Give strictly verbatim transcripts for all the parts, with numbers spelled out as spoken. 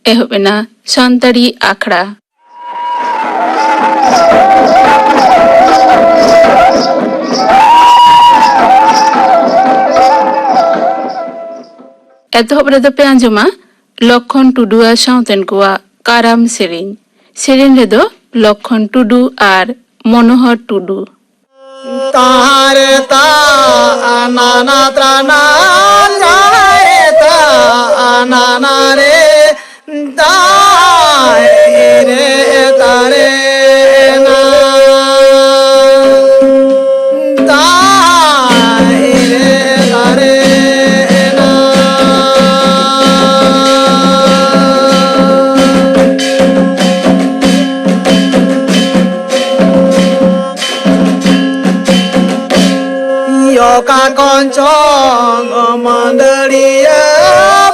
ᱮᱦᱚᱵ ᱮᱱᱟ ᱥᱟᱱᱛᱟᱲᱤ ᱟᱠᱷᱲᱟ᱾ ᱮᱛᱚᱦᱚᱵ ᱨᱮᱫᱚ ᱯᱮ ᱟᱸᱡᱚᱢᱟ ᱞᱚᱠᱠᱷᱚᱱ ᱴᱩᱰᱩ ᱟᱨ ᱥᱟᱶᱛᱮᱱ ᱠᱚᱣᱟᱜ ᱠᱟᱨᱟᱢ ᱥᱮᱨᱮᱧ᱾ ᱥᱮᱨᱮᱧ ᱨᱮᱫᱚ ᱞᱚᱠᱠᱷᱚᱱ ᱴᱩᱰᱩ ᱟᱨ ᱢᱚᱱᱳᱦᱚᱨ ᱴᱩᱰᱩ᱾ ᱛᱟᱦᱟᱨᱮ ᱛᱟ ᱟᱱᱟᱱᱟ ᱛᱨᱟᱱᱟ ᱛᱟᱦᱟᱨᱮ ᱛᱟ ᱟᱱᱟᱱᱟ ᱨᱮ ᱛᱟᱦᱮᱨᱮ ᱛᱟᱨᱮ ᱱᱟ ᱛᱟᱦᱮᱨᱮ ᱛᱟᱨᱮ ᱱᱟ᱾ ᱭᱚᱠᱟ ᱠᱚᱧᱪᱚᱝ ᱢᱟᱹᱫᱟᱹᱲᱤᱭᱟᱹ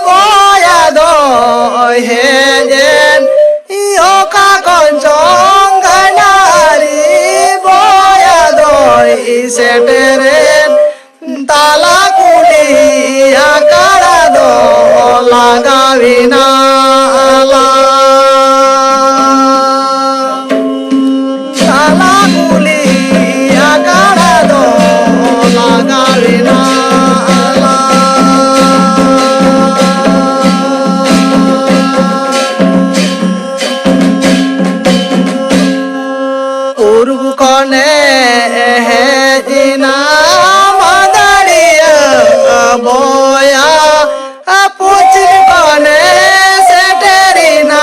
ᱵᱚᱭᱟ ᱫᱚᱭ ᱦᱮᱡ ᱮᱱ᱾ ᱭᱚᱠᱟ ᱠᱚᱧᱪᱚᱝ ᱜᱟᱹᱭᱱᱟᱨᱤ ᱵᱚᱭᱟ ᱫᱚᱭ ᱥᱮᱴᱮᱨᱮᱱ᱾ ᱛᱟᱞᱟ ᱠᱩᱞᱦᱤ ᱟᱠᱷᱲᱟ ᱫᱚ ᱞᱟᱜᱟᱣᱮᱱᱟ ᱟᱞᱟᱝ᱾ ᱛᱟᱞᱟ ᱠᱩᱞᱦᱤ ᱟᱠᱷᱲᱟ ᱫᱚ ᱞᱟᱜᱟᱣᱮᱱᱟ ᱟᱞᱟᱝ᱾ ᱯᱩᱨᱩᱵ ᱠᱷᱚᱱᱮ ᱦᱮᱡ ᱮᱱᱟ ᱢᱟᱹᱫᱟᱹᱲᱤᱭᱟᱹ ᱵᱚᱭᱟ, ᱯᱚᱪᱷᱤᱢ ᱠᱷᱚᱱᱮ ᱥᱮᱴᱮᱨᱮᱱᱟ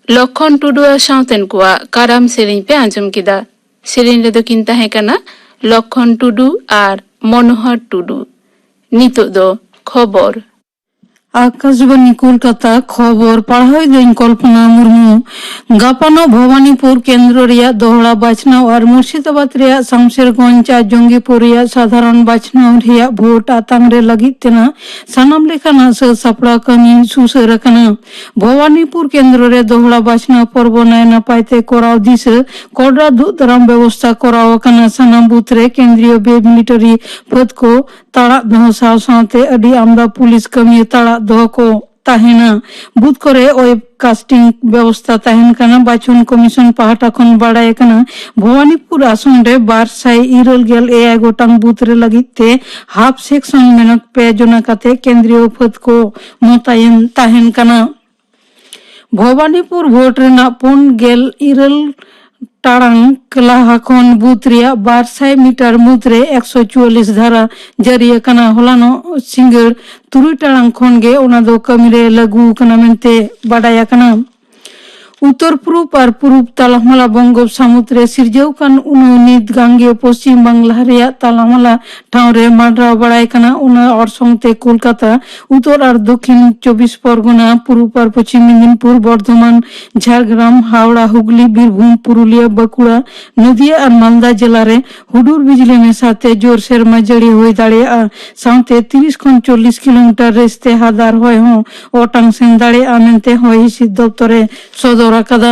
ᱞᱚᱠᱷᱚᱱ ᱴᱩᱰᱩ ᱟᱨ ᱥᱟᱶᱛᱮᱱ ᱠᱚᱣᱟᱜ ᱠᱟᱨᱟᱢ ᱥᱮᱨᱮᱧ ᱯᱮ ᱟᱸᱡᱚᱢ ᱠᱮᱫᱟ᱾ ᱥᱮᱨᱮᱧ ᱨᱮᱫᱚ ᱠᱤᱱ ᱛᱟᱦᱮᱸ ᱠᱟᱱᱟ ᱞᱚᱠᱷᱚᱱ ᱴᱩᱰᱩ ᱟᱨ ᱢᱚᱱᱳᱦᱚᱨ ᱴᱩᱰᱩ᱾ ᱱᱤᱛᱚᱜ ᱫᱚ ᱠᱷᱚᱵᱚᱨ᱾ ᱟᱠᱟᱥᱵᱟᱱᱤ ᱠᱳᱞᱠᱟᱛᱟ, ᱠᱷᱚᱵᱚᱨ ᱯᱟᱲᱦᱟᱣ ᱮᱫᱟᱹᱧ ᱠᱚᱞᱯᱚᱱᱟ ᱢᱩᱨᱢᱩ᱾ ᱜᱟᱯᱟᱱᱚᱜ ᱵᱷᱚᱵᱟᱱᱤᱯᱩᱨ ᱠᱮᱱᱫᱨᱚ ᱨᱮᱭᱟᱜ ᱫᱚᱦᱲᱟ ᱵᱟᱪᱷᱱᱟᱣ ᱟᱨ ᱢᱩᱨᱥᱤᱫᱟᱵᱟᱫᱽ ᱨᱮᱭᱟᱜ ᱥᱟᱢᱥᱮᱨᱜᱚᱸᱡᱽ ᱟᱨ ᱡᱚᱝᱜᱤᱯᱩᱨ ᱨᱮᱭᱟᱜ ᱥᱟᱫᱷᱟᱨᱚᱱ ᱵᱟᱪᱷᱱᱟᱣ ᱨᱮᱭᱟᱜ ᱵᱷᱳᱴ ᱟᱛᱟᱝ ᱨᱮ ᱞᱟᱹᱜᱤᱫ ᱛᱮᱱᱟᱜ ᱥᱟᱱᱟᱢ ᱞᱮᱠᱟᱱᱟᱜ ᱥᱟᱹᱛ ᱥᱟᱯᱲᱟᱣ ᱠᱟᱹᱢᱤ ᱥᱩᱥᱟᱹᱨ ᱟᱠᱟᱱᱟ᱾ ᱵᱷᱚᱵᱟᱱᱤᱯᱩᱨ ᱠᱮᱱᱫᱨᱚ ᱨᱮ ᱫᱚᱦᱲᱟ ᱵᱟᱪᱷᱱᱟᱣ ᱯᱚᱨᱵᱚ ᱱᱟᱭ ᱱᱟᱯᱟᱭ ᱛᱮ ᱠᱚᱨᱟᱣ ᱫᱤᱥᱟᱹ ᱠᱚᱰᱨᱟ ᱫᱩᱜ ᱫᱟᱨᱟᱢ ᱵᱮᱵᱚᱥᱛᱟ ᱠᱚᱨᱟᱣ ᱟᱠᱟᱱᱟ᱾ ᱥᱟᱱᱟᱢ ᱵᱩᱛᱷ ᱨᱮ ᱠᱮᱱᱫᱨᱤᱭᱚ ᱵᱮ ᱢᱤᱞᱤᱴᱟᱨᱤ ᱯᱷᱟᱹᱫ ᱠᱚ ᱛᱟᱲᱟᱜ ᱫᱚᱦᱚ ᱥᱟᱶ ᱥᱟᱶᱛᱮ ᱟᱹᱰᱤ ᱟᱢᱫᱟ ᱯᱩᱞᱤᱥ ᱠᱟᱹᱢᱤᱭᱟᱹ ᱛᱟᱲᱟᱜ ᱫᱚᱦᱚ ᱠᱚ ᱛᱟᱦᱮᱱᱟ᱾ ᱵᱩᱛᱷ ᱠᱚᱨᱮ ᱳᱭᱮᱵ ᱠᱟᱥᱴᱤᱝ ᱵᱮᱵᱚᱥᱛᱟ ᱛᱟᱦᱮᱱ ᱠᱟᱱᱟ᱾ ᱵᱟᱪᱷᱚᱱ ᱠᱚᱢᱤᱥᱚᱱ ᱯᱟᱦᱴᱟ ᱠᱷᱚᱱ ᱵᱟᱲᱟᱭ ᱟᱠᱟᱱᱟ, ᱵᱷᱚᱵᱟᱱᱤᱯᱩᱨ ᱟᱥᱚᱱ ᱨᱮ ᱵᱟᱨ ᱥᱟᱭ ᱤᱨᱟᱹᱞ ᱜᱮᱞ ᱮᱭᱟᱭ ᱜᱚᱴᱟᱝ ᱵᱩᱛᱷ ᱨᱮ ᱞᱟᱹᱜᱤᱫ ᱛᱮ ᱦᱟᱯ ᱥᱮᱠᱥᱚᱱ ᱢᱮᱱᱟᱜ ᱯᱮ ᱡᱚᱱᱟ ᱠᱟᱛᱮ ᱠᱮᱱᱫᱨᱤᱭᱚ ᱯᱷᱟᱹᱫ ᱠᱚ ᱢᱚᱛᱟᱭᱮᱱ ᱛᱟᱦᱮᱱ ᱠᱟᱱᱟ᱾ ᱵᱷᱚᱵᱟᱱᱤᱯᱩᱨ ᱵᱷᱳᱴ ᱨᱮᱱᱟᱜ ᱯᱩᱱ ᱜᱮᱞ ᱤᱨᱟᱹᱞ ᱴᱟᱲᱟᱝ ᱞᱟᱦᱟ ᱠᱷᱚᱱ ᱵᱩᱛᱷ ᱨᱮᱭᱟᱜ ᱵᱟᱨ ᱥᱟᱭ ᱢᱤᱴᱟᱨ ᱢᱩᱫᱽ ᱨᱮ ᱮᱠᱥᱚ ᱪᱩᱣᱟᱞᱤᱥ ᱫᱷᱟᱨᱟ ᱡᱟᱹᱨᱤ ᱟᱠᱟᱱᱟ᱾ ᱦᱚᱞᱟᱱᱚᱜ ᱥᱤᱸᱜᱟᱹᱲ ᱛᱩᱨᱩᱭ ᱴᱟᱲᱟᱝ ᱠᱷᱚᱱ ᱜᱮ ᱚᱱᱟ ᱫᱚ ᱠᱟᱹᱢᱤ ᱨᱮ ᱞᱟᱹᱜᱩ ᱟᱠᱟᱱᱟ ᱢᱮᱱᱛᱮ ᱵᱟᱰᱟᱭ ᱟᱠᱟᱱᱟ᱾ ᱩᱛᱛᱚᱨ ᱯᱩᱨᱩᱵᱽ ᱟᱨ ᱯᱩᱨᱩᱵᱽ ᱛᱟᱞᱟᱢᱟᱞᱟ ᱵᱚᱝᱜᱳᱯ ᱥᱟᱹᱢᱩᱫ ᱨᱮ ᱥᱤᱨᱡᱟᱹᱣ ᱠᱟᱱ ᱩᱱᱟᱹᱣ ᱱᱤᱛ ᱜᱟᱝᱜᱮᱭᱚ ᱯᱚᱥᱪᱤᱢ ᱵᱟᱝᱞᱟ ᱨᱮᱭᱟᱜ ᱛᱟᱞᱟᱢᱟᱞᱟ ᱴᱷᱟᱶ ᱨᱮ ᱢᱟᱰᱨᱟᱣ ᱵᱟᱲᱟᱭ ᱠᱟᱱᱟ᱾ ᱚᱱᱟ ᱚᱨᱥᱚᱝ ᱛᱮ ᱠᱳᱞᱠᱟᱛᱟ, ᱩᱛᱛᱚᱨ ᱟᱨ ᱫᱚᱠᱷᱤᱱ ᱪᱚᱵᱵᱤᱥ ᱯᱚᱨᱜᱚᱱᱟ, ᱯᱩᱨᱩᱵᱽ ᱟᱨ ᱯᱚᱪᱷᱤᱢ ᱢᱮᱫᱤᱱᱯᱩᱨ, ᱵᱚᱨᱫᱷᱚᱢᱟᱱ, ᱡᱷᱟᱲᱜᱨᱟᱢ, ᱦᱟᱣᱲᱟ, ᱦᱩᱜᱽᱞᱤ, ᱵᱤᱨᱵᱷᱩᱢ, ᱯᱩᱨᱩᱞᱤᱭᱟᱹ, ᱵᱟᱸᱠᱩᱲᱟ, ᱱᱚᱫᱤᱭᱟ ᱟᱨ ᱢᱟᱞᱫᱟ ᱡᱮᱞᱟ ᱨᱮ ᱦᱩᱰᱩᱨ ᱵᱤᱡᱽᱞᱤ ᱢᱮᱥᱟᱛᱮ ᱡᱳᱨ ᱥᱮᱨᱢᱟ ᱡᱟᱹᱲᱤ ᱦᱩᱭ ᱫᱟᱲᱮᱭᱟᱜᱼᱟ᱾ ᱥᱟᱶᱛᱮ ᱛᱤᱨᱤᱥ ᱠᱷᱚᱱ ᱪᱚᱞᱞᱤᱥ ᱠᱤᱞᱳᱢᱤᱴᱟᱨ ᱨᱮᱥ ᱛᱮ ᱦᱟᱫᱟᱨ ᱦᱚᱭ ᱦᱚᱸ ᱚᱴᱟᱝ ᱥᱮᱱ ᱫᱟᱲᱮᱭᱟᱜᱼᱟ ᱢᱮᱱᱛᱮ ᱦᱚᱭ ᱦᱤᱸᱥᱤᱫ ᱫᱚᱯᱛᱚᱨ ᱮ ᱥᱚᱫᱚᱨ ᱟᱠᱟᱫᱟ᱾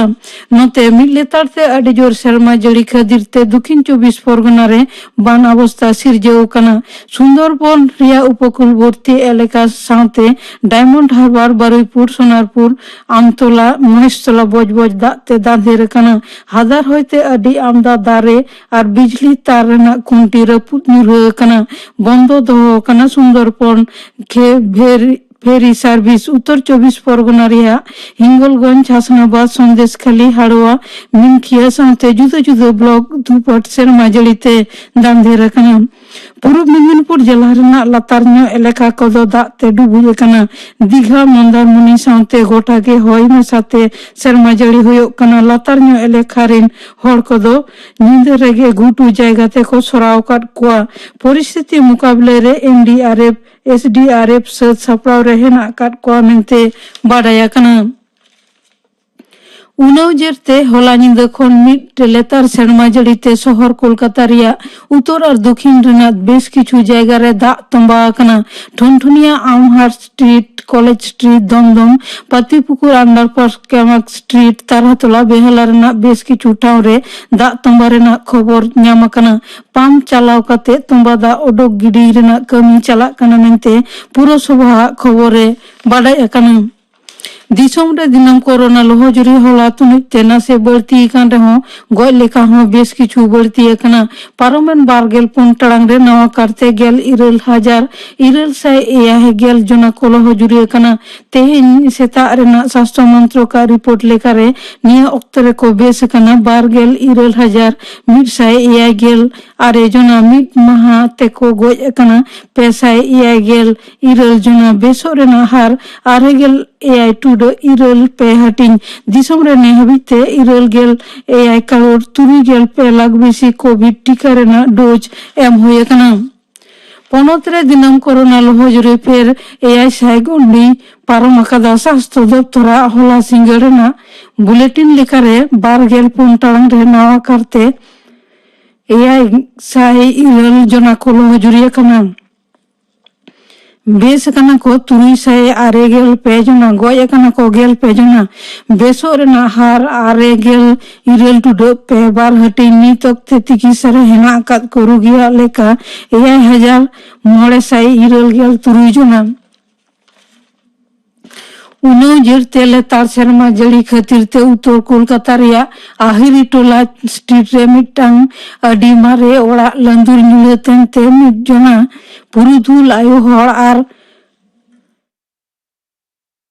ᱱᱚᱛᱮ ᱢᱤᱫ ᱞᱮᱛᱟᱲ ᱛᱮ ᱟᱹᱰᱤ ᱡᱳᱨ ᱥᱮᱨᱢᱟ ᱡᱟᱹᱲᱤ ᱠᱷᱟᱹᱛᱤᱨ ᱛᱮ ᱫᱚᱠᱷᱤᱱ ᱪᱚᱵᱵᱤᱥ ᱯᱚᱨᱜᱚᱱᱟ ᱨᱮ ᱵᱟᱱ ᱚᱵᱚᱥᱛᱟ ᱥᱤᱨᱡᱟᱹᱣ ᱟᱠᱟᱱᱟ᱾ ᱥᱩᱱᱫᱚᱨᱵᱚᱱ ᱨᱮᱭᱟᱜ ᱩᱯᱚᱠᱩᱞᱵᱚᱨᱛᱤ ᱮᱞᱟᱠᱟ ᱥᱟᱶᱛᱮ ᱰᱟᱭᱢᱚᱱᱰ ᱦᱟᱨᱵᱟᱨ, ᱵᱟᱨᱩᱭᱯᱩᱨ, ᱥᱳᱱᱟᱨᱯᱩᱨ, ᱟᱢᱛᱚᱞᱟ, ᱢᱚᱦᱮᱥᱛᱚᱞᱟ ᱵᱚᱡᱽᱵᱚᱡᱽ ᱫᱟᱜ ᱛᱮ ᱫᱟᱸᱫᱷᱮᱨ ᱟᱠᱟᱱᱟ᱾ ᱦᱟᱫᱟᱨ ᱦᱚᱭᱛᱮ ᱟᱹᱰᱤ ᱟᱢᱫᱟ ᱫᱟᱨᱮ ᱟᱨ ᱵᱤᱡᱽᱞᱤ ᱛᱟᱨ ᱨᱮᱱᱟᱜ ᱠᱷᱩᱱᱴᱤ ᱨᱟᱹᱯᱩᱫ ᱧᱩᱨᱦᱟᱹ ᱟᱠᱟᱱᱟ᱾ ᱵᱚᱱᱫᱚ ᱫᱚᱦᱚ ᱟᱠᱟᱱᱟ ᱥᱩᱱᱫᱚᱨᱵᱚᱱ ᱠᱷᱮ ᱵᱷᱮᱨ ᱯᱷᱮᱨᱤ ᱥᱟᱨᱵᱷᱤᱥ᱾ ᱩᱛᱛᱚᱨ ᱪᱚᱵᱵᱤᱥ ᱯᱚᱨᱜᱚᱱᱟ ᱨᱮᱭᱟᱜ ᱦᱤᱝᱜᱚᱞᱜᱚᱸᱡᱽ, ᱦᱟᱥᱱᱟᱵᱟᱫᱽ, ᱥᱚᱱᱫᱮᱥᱠᱷᱟᱞᱤ, ᱦᱟᱲᱣᱟ, ᱢᱤᱢᱠᱷᱤᱭᱟ ᱥᱟᱶᱛᱮ ᱡᱩᱫᱟᱹ ᱡᱩᱫᱟᱹ ᱵᱞᱚᱠ ᱫᱷᱩᱯᱟᱹᱴ ᱥᱮᱨᱢᱟ ᱡᱟᱹᱲᱤ ᱛᱮ ᱫᱟᱸᱫᱷᱮᱨ ᱟᱠᱟᱱᱟ᱾ ᱯᱩᱨᱩᱵ ᱢᱮᱫᱤᱱᱤᱯᱩᱨ ᱡᱮᱞᱟ ᱨᱮᱱᱟᱜ ᱞᱟᱛᱟᱨ ᱧᱚᱜ ᱮᱞᱟᱠᱟ ᱠᱚᱫᱚ ᱫᱟᱜ ᱛᱮ ᱰᱩᱵᱩᱡ ᱟᱠᱟᱱᱟ᱾ ᱫᱤᱜᱷᱟ, ᱢᱚᱱᱫᱟᱨᱢᱩᱱᱤ ᱥᱟᱶᱛᱮ ᱜᱚᱴᱟ ᱜᱮ ᱦᱚᱭ ᱢᱮᱥᱟᱛᱮ ᱥᱮᱨᱢᱟ ᱡᱟᱹᱲᱤ ᱦᱩᱭᱩᱜ ᱠᱟᱱᱟ᱾ ᱞᱟᱛᱟᱨ ᱧᱚᱜ ᱮᱞᱟᱠᱟ ᱨᱮᱱ ᱦᱚᱲ ᱠᱚᱫᱚ ᱧᱤᱫᱟᱹ ᱨᱮᱜᱮ ᱜᱷᱩᱴᱩ ᱡᱟᱭᱜᱟ ᱛᱮᱠᱚ ᱥᱚᱨᱟᱣ ᱟᱠᱟᱫ ᱠᱚᱣᱟ᱾ ᱯᱚᱨᱤᱥᱛᱷᱤᱛᱤ ᱢᱩᱠᱟᱵᱞᱮ ᱨᱮ ᱮᱱ ᱰᱤ R F, S D R F ᱥᱟᱹᱛ ᱥᱟᱯᱲᱟᱣ ᱨᱮ ᱦᱮᱱᱟᱜ ᱟᱠᱟᱫ ᱠᱚᱣᱟ ᱢᱮᱱᱛᱮ ᱵᱟᱰᱟᱭ ᱟᱠᱟᱱᱟ᱾ ᱩᱱᱟᱹᱣ ᱡᱮᱨ ᱛᱮ ᱦᱚᱞᱟ ᱧᱤᱫᱟᱹ ᱠᱷᱚᱱ ᱢᱤᱫ ᱞᱮᱛᱟᱲ ᱥᱮᱨᱢᱟ ᱡᱟᱹᱲᱤ ᱛᱮ ᱥᱚᱦᱚᱨ ᱠᱳᱞᱠᱟᱛᱟ ᱨᱮᱭᱟᱜ ᱩᱛᱛᱚᱨ ᱟᱨ ᱫᱚᱠᱷᱤᱱ ᱨᱮᱱᱟᱜ ᱵᱮᱥ ᱠᱤᱪᱷᱩ ᱡᱟᱭᱜᱟ ᱨᱮ ᱫᱟᱜ ᱛᱚᱸᱵᱟ ᱟᱠᱟᱱᱟ᱾ ᱴᱷᱚᱱᱴᱷᱚᱱᱤᱭᱟ ᱟᱢᱦᱟᱨ ᱥᱴᱨᱤᱴ, ᱠᱚᱞᱮᱡᱽ ᱥᱴᱨᱤᱴ, ᱫᱚᱢᱫᱚᱢ, ᱯᱟᱛᱤᱯᱩᱠᱩᱨ ᱟᱱᱰᱟᱨᱯᱟᱥ, ᱠᱮᱢᱟᱠ ᱥᱴᱨᱤᱴ, ᱛᱟᱨᱦᱟᱛᱚᱞᱟ, ᱵᱮᱦᱟᱞᱟ ᱨᱮᱱᱟᱜ ᱵᱮᱥ ᱠᱤᱪᱷᱩ ᱴᱷᱟᱶ ᱨᱮ ᱫᱟᱜ ᱛᱚᱸᱵᱟ ᱨᱮᱱᱟᱜ ᱠᱷᱚᱵᱚᱨ ᱧᱟᱢ ᱟᱠᱟᱱᱟ᱾ ᱯᱟᱢᱯ ᱪᱟᱞᱟᱣ ᱠᱟᱛᱮ ᱛᱚᱸᱵᱟ ᱫᱟᱜ ᱚᱰᱚᱠ ᱜᱤᱰᱤ ᱨᱮᱱᱟᱜ ᱠᱟᱹᱢᱤ ᱪᱟᱞᱟᱜ ᱠᱟᱱᱟ ᱢᱮᱱᱛᱮ ᱯᱩᱨᱚᱥᱚᱵᱷᱟ ᱟᱜ ᱠᱷᱚᱵᱚᱨ ᱨᱮ ᱵᱟᱰᱟᱭ ᱟᱠᱟᱱᱟ᱾ ᱫᱤᱥᱚᱢ ᱨᱮ ᱫᱤᱱᱟᱹᱢ ᱠᱳᱨᱳᱱᱟ ᱞᱚᱦᱚᱡᱩᱨᱤ ᱦᱚᱞᱟ ᱛᱩᱱᱩᱡ ᱛᱮ ᱱᱟᱥᱮ ᱵᱟᱹᱲᱛᱤ ᱟᱠᱟᱱ ᱨᱮᱦᱚᱸ ᱜᱚᱡ ᱞᱮᱠᱟ ᱦᱚᱸ ᱵᱮᱥ ᱠᱤᱪᱷᱩ ᱵᱟᱹᱲᱛᱤ ᱟᱠᱟᱱᱟ᱾ ᱯᱟᱨᱚᱢᱮᱱ ᱵᱟᱨ ᱜᱮᱞ ᱯᱩᱱ ᱴᱟᱲᱟᱝ ᱨᱮ ᱱᱟᱣᱟ ᱠᱟᱨᱛᱮ ᱜᱮᱞ ᱤᱨᱟᱹᱞ ᱦᱟᱡᱟᱨ ᱤᱨᱟᱹᱞ ᱥᱟᱭ ᱮᱭᱟᱭ ᱜᱮᱞ ᱡᱚᱱᱟ ᱠᱚ ᱞᱚᱦᱚᱡᱩᱨᱤ ᱟᱠᱟᱱᱟ᱾ ᱛᱮᱦᱮᱧ ᱥᱮᱛᱟᱜ ᱨᱮᱱᱟᱜ ᱥᱟᱥᱛᱷᱚ ᱢᱚᱱᱛᱨᱚᱠ ᱟᱜ ᱨᱤᱯᱳᱨᱴ ᱞᱮᱠᱟᱨᱮ ᱱᱤᱭᱟᱹ ᱚᱠᱛᱚ ᱨᱮᱠᱚ ᱵᱮᱥ ᱟᱠᱟᱱᱟ ᱵᱟᱨ ᱜᱮᱞ ᱤᱨᱟᱹᱞ ᱦᱟᱡᱟᱨ ᱢᱤᱫ ᱥᱟᱭ ᱮᱭᱟᱭ ᱜᱮᱞ ᱟᱨᱮ ᱡᱚᱱᱟ᱾ ᱢᱤᱫ ᱢᱟᱦᱟ ᱛᱮᱠᱚ ᱜᱚᱡ ᱟᱠᱟᱱᱟ ᱯᱮ ᱥᱟᱭ ᱮᱭᱟᱭ ᱜᱮᱞ ᱤᱨᱟᱹᱞ ᱡᱚᱱᱟ᱾ ᱵᱮᱥᱚᱜ ᱨᱮᱱᱟᱜ ᱦᱟᱨ ᱟᱨᱮ ᱜᱮᱞ ᱮᱭᱟᱭ ᱴᱩᱰᱟᱹᱜ ᱤᱨᱟᱹᱞ ᱯᱮ ᱦᱟᱹᱴᱤᱧ᱾ ᱫᱤᱥᱚᱢ ᱨᱮ ᱱᱮ ᱦᱟᱹᱵᱤᱡ ᱛᱮ ᱤᱨᱟᱹᱞ ᱜᱮᱞ ᱮᱭᱟᱭ ᱠᱟᱨᱳᱲ ᱛᱩᱨᱩᱭ ᱜᱮᱞ ᱯᱮ ᱞᱟᱠᱷ ᱵᱮᱥᱤ ᱠᱳᱵᱷᱤᱰ ᱴᱤᱠᱟ ᱨᱮᱱᱟᱜ ᱰᱳᱡᱽ ᱮᱢ ᱦᱩᱭ ᱟᱠᱟᱱᱟ᱾ ᱯᱚᱱᱚᱛ ᱨᱮ ᱫᱤᱱᱟᱹᱢ ᱠᱳᱨᱳᱱᱟ ᱞᱚᱦᱚᱡᱩᱨᱤ ᱯᱷᱮᱨ ᱮᱭᱟᱭ ᱥᱟᱭ ᱜᱚᱱᱰᱤ ᱯᱟᱨᱚᱢ ᱟᱠᱟᱫᱟ᱾ ᱥᱟᱥᱛᱷᱚ ᱫᱚᱯᱛᱚᱨᱟᱜ ᱦᱚᱞᱟ ᱥᱤᱸᱜᱟᱹᱲ ᱨᱮᱱᱟᱜ ᱵᱩᱞᱮᱴᱤᱱ ᱞᱮᱠᱟᱨᱮ ᱵᱟᱨ ᱜᱮᱞ ᱯᱩᱱ ᱴᱟᱲᱟᱝ ᱨᱮ ᱱᱟᱣᱟ ᱠᱟᱨᱛᱮ ᱮᱭᱟᱭ ᱥᱟᱭ ᱤᱨᱟᱹᱞ ᱡᱚᱱᱟ ᱠᱚ ᱞᱚᱦᱚᱡᱩᱨᱤ ᱟᱠᱟᱱᱟ᱾ ᱵᱮᱥ ᱟᱠᱟᱱᱟ ᱠᱚ ᱛᱩᱨᱩᱭ ᱥᱟᱭ ᱟᱨᱮ ᱜᱮᱞ ᱯᱮ ᱡᱚᱱᱟ, ᱜᱚᱡ ᱟᱠᱟᱱᱟ ᱠᱚ ᱜᱮᱞ ᱯᱮ ᱡᱚᱱᱟ᱾ ᱵᱮᱥᱚᱜ ᱨᱮᱱᱟᱜ ᱦᱟᱨ ᱟᱨᱮ ᱜᱮᱞ ᱤᱨᱟᱹᱞ ᱴᱩᱰᱟᱹᱜ ᱯᱮ ᱵᱟᱨ ᱦᱟᱹᱴᱤᱧ᱾ ᱱᱤᱛ ᱚᱠᱛᱮ ᱛᱤᱠᱤᱥᱟ ᱨᱮ ᱦᱮᱱᱟᱜ ᱟᱠᱟᱫ ᱠᱚ ᱨᱩᱜᱤᱭᱟᱜ ᱞᱮᱠᱟ ᱮᱭᱟᱭ ᱦᱟᱡᱟᱨ ᱢᱚᱬᱮ ᱥᱟᱭ ᱤᱨᱟᱹᱞ ᱜᱮᱞ ᱛᱩᱨᱩᱭ ᱡᱚᱱᱟ᱾ ᱩᱱᱟᱹᱣ ᱡᱳᱨ ᱛᱮ ᱞᱮᱛᱟᱲ ᱥᱮᱨᱢᱟ ᱡᱟᱹᱲᱤ ᱠᱷᱟᱹᱛᱤᱨ ᱛᱮ ᱩᱛᱛᱚᱨ ᱠᱳᱞᱠᱟᱛᱟ ᱨᱮᱭᱟᱜ ᱟᱦᱤᱨᱤ ᱴᱚᱞᱟ ᱥᱴᱨᱤᱴ ᱨᱮ ᱢᱤᱫᱴᱟᱝ ᱟᱹᱰᱤ ᱢᱟᱨᱮ ᱚᱲᱟᱜ ᱞᱟᱹᱸᱫᱩᱨ ᱧᱩᱨᱦᱟᱹ ᱛᱮᱱ ᱛᱮ ᱢᱤᱫ ᱡᱚᱱᱟ ᱯᱩᱨᱩᱫᱷᱩᱞ ᱟᱭᱳ ᱦᱚᱲ ᱟᱨ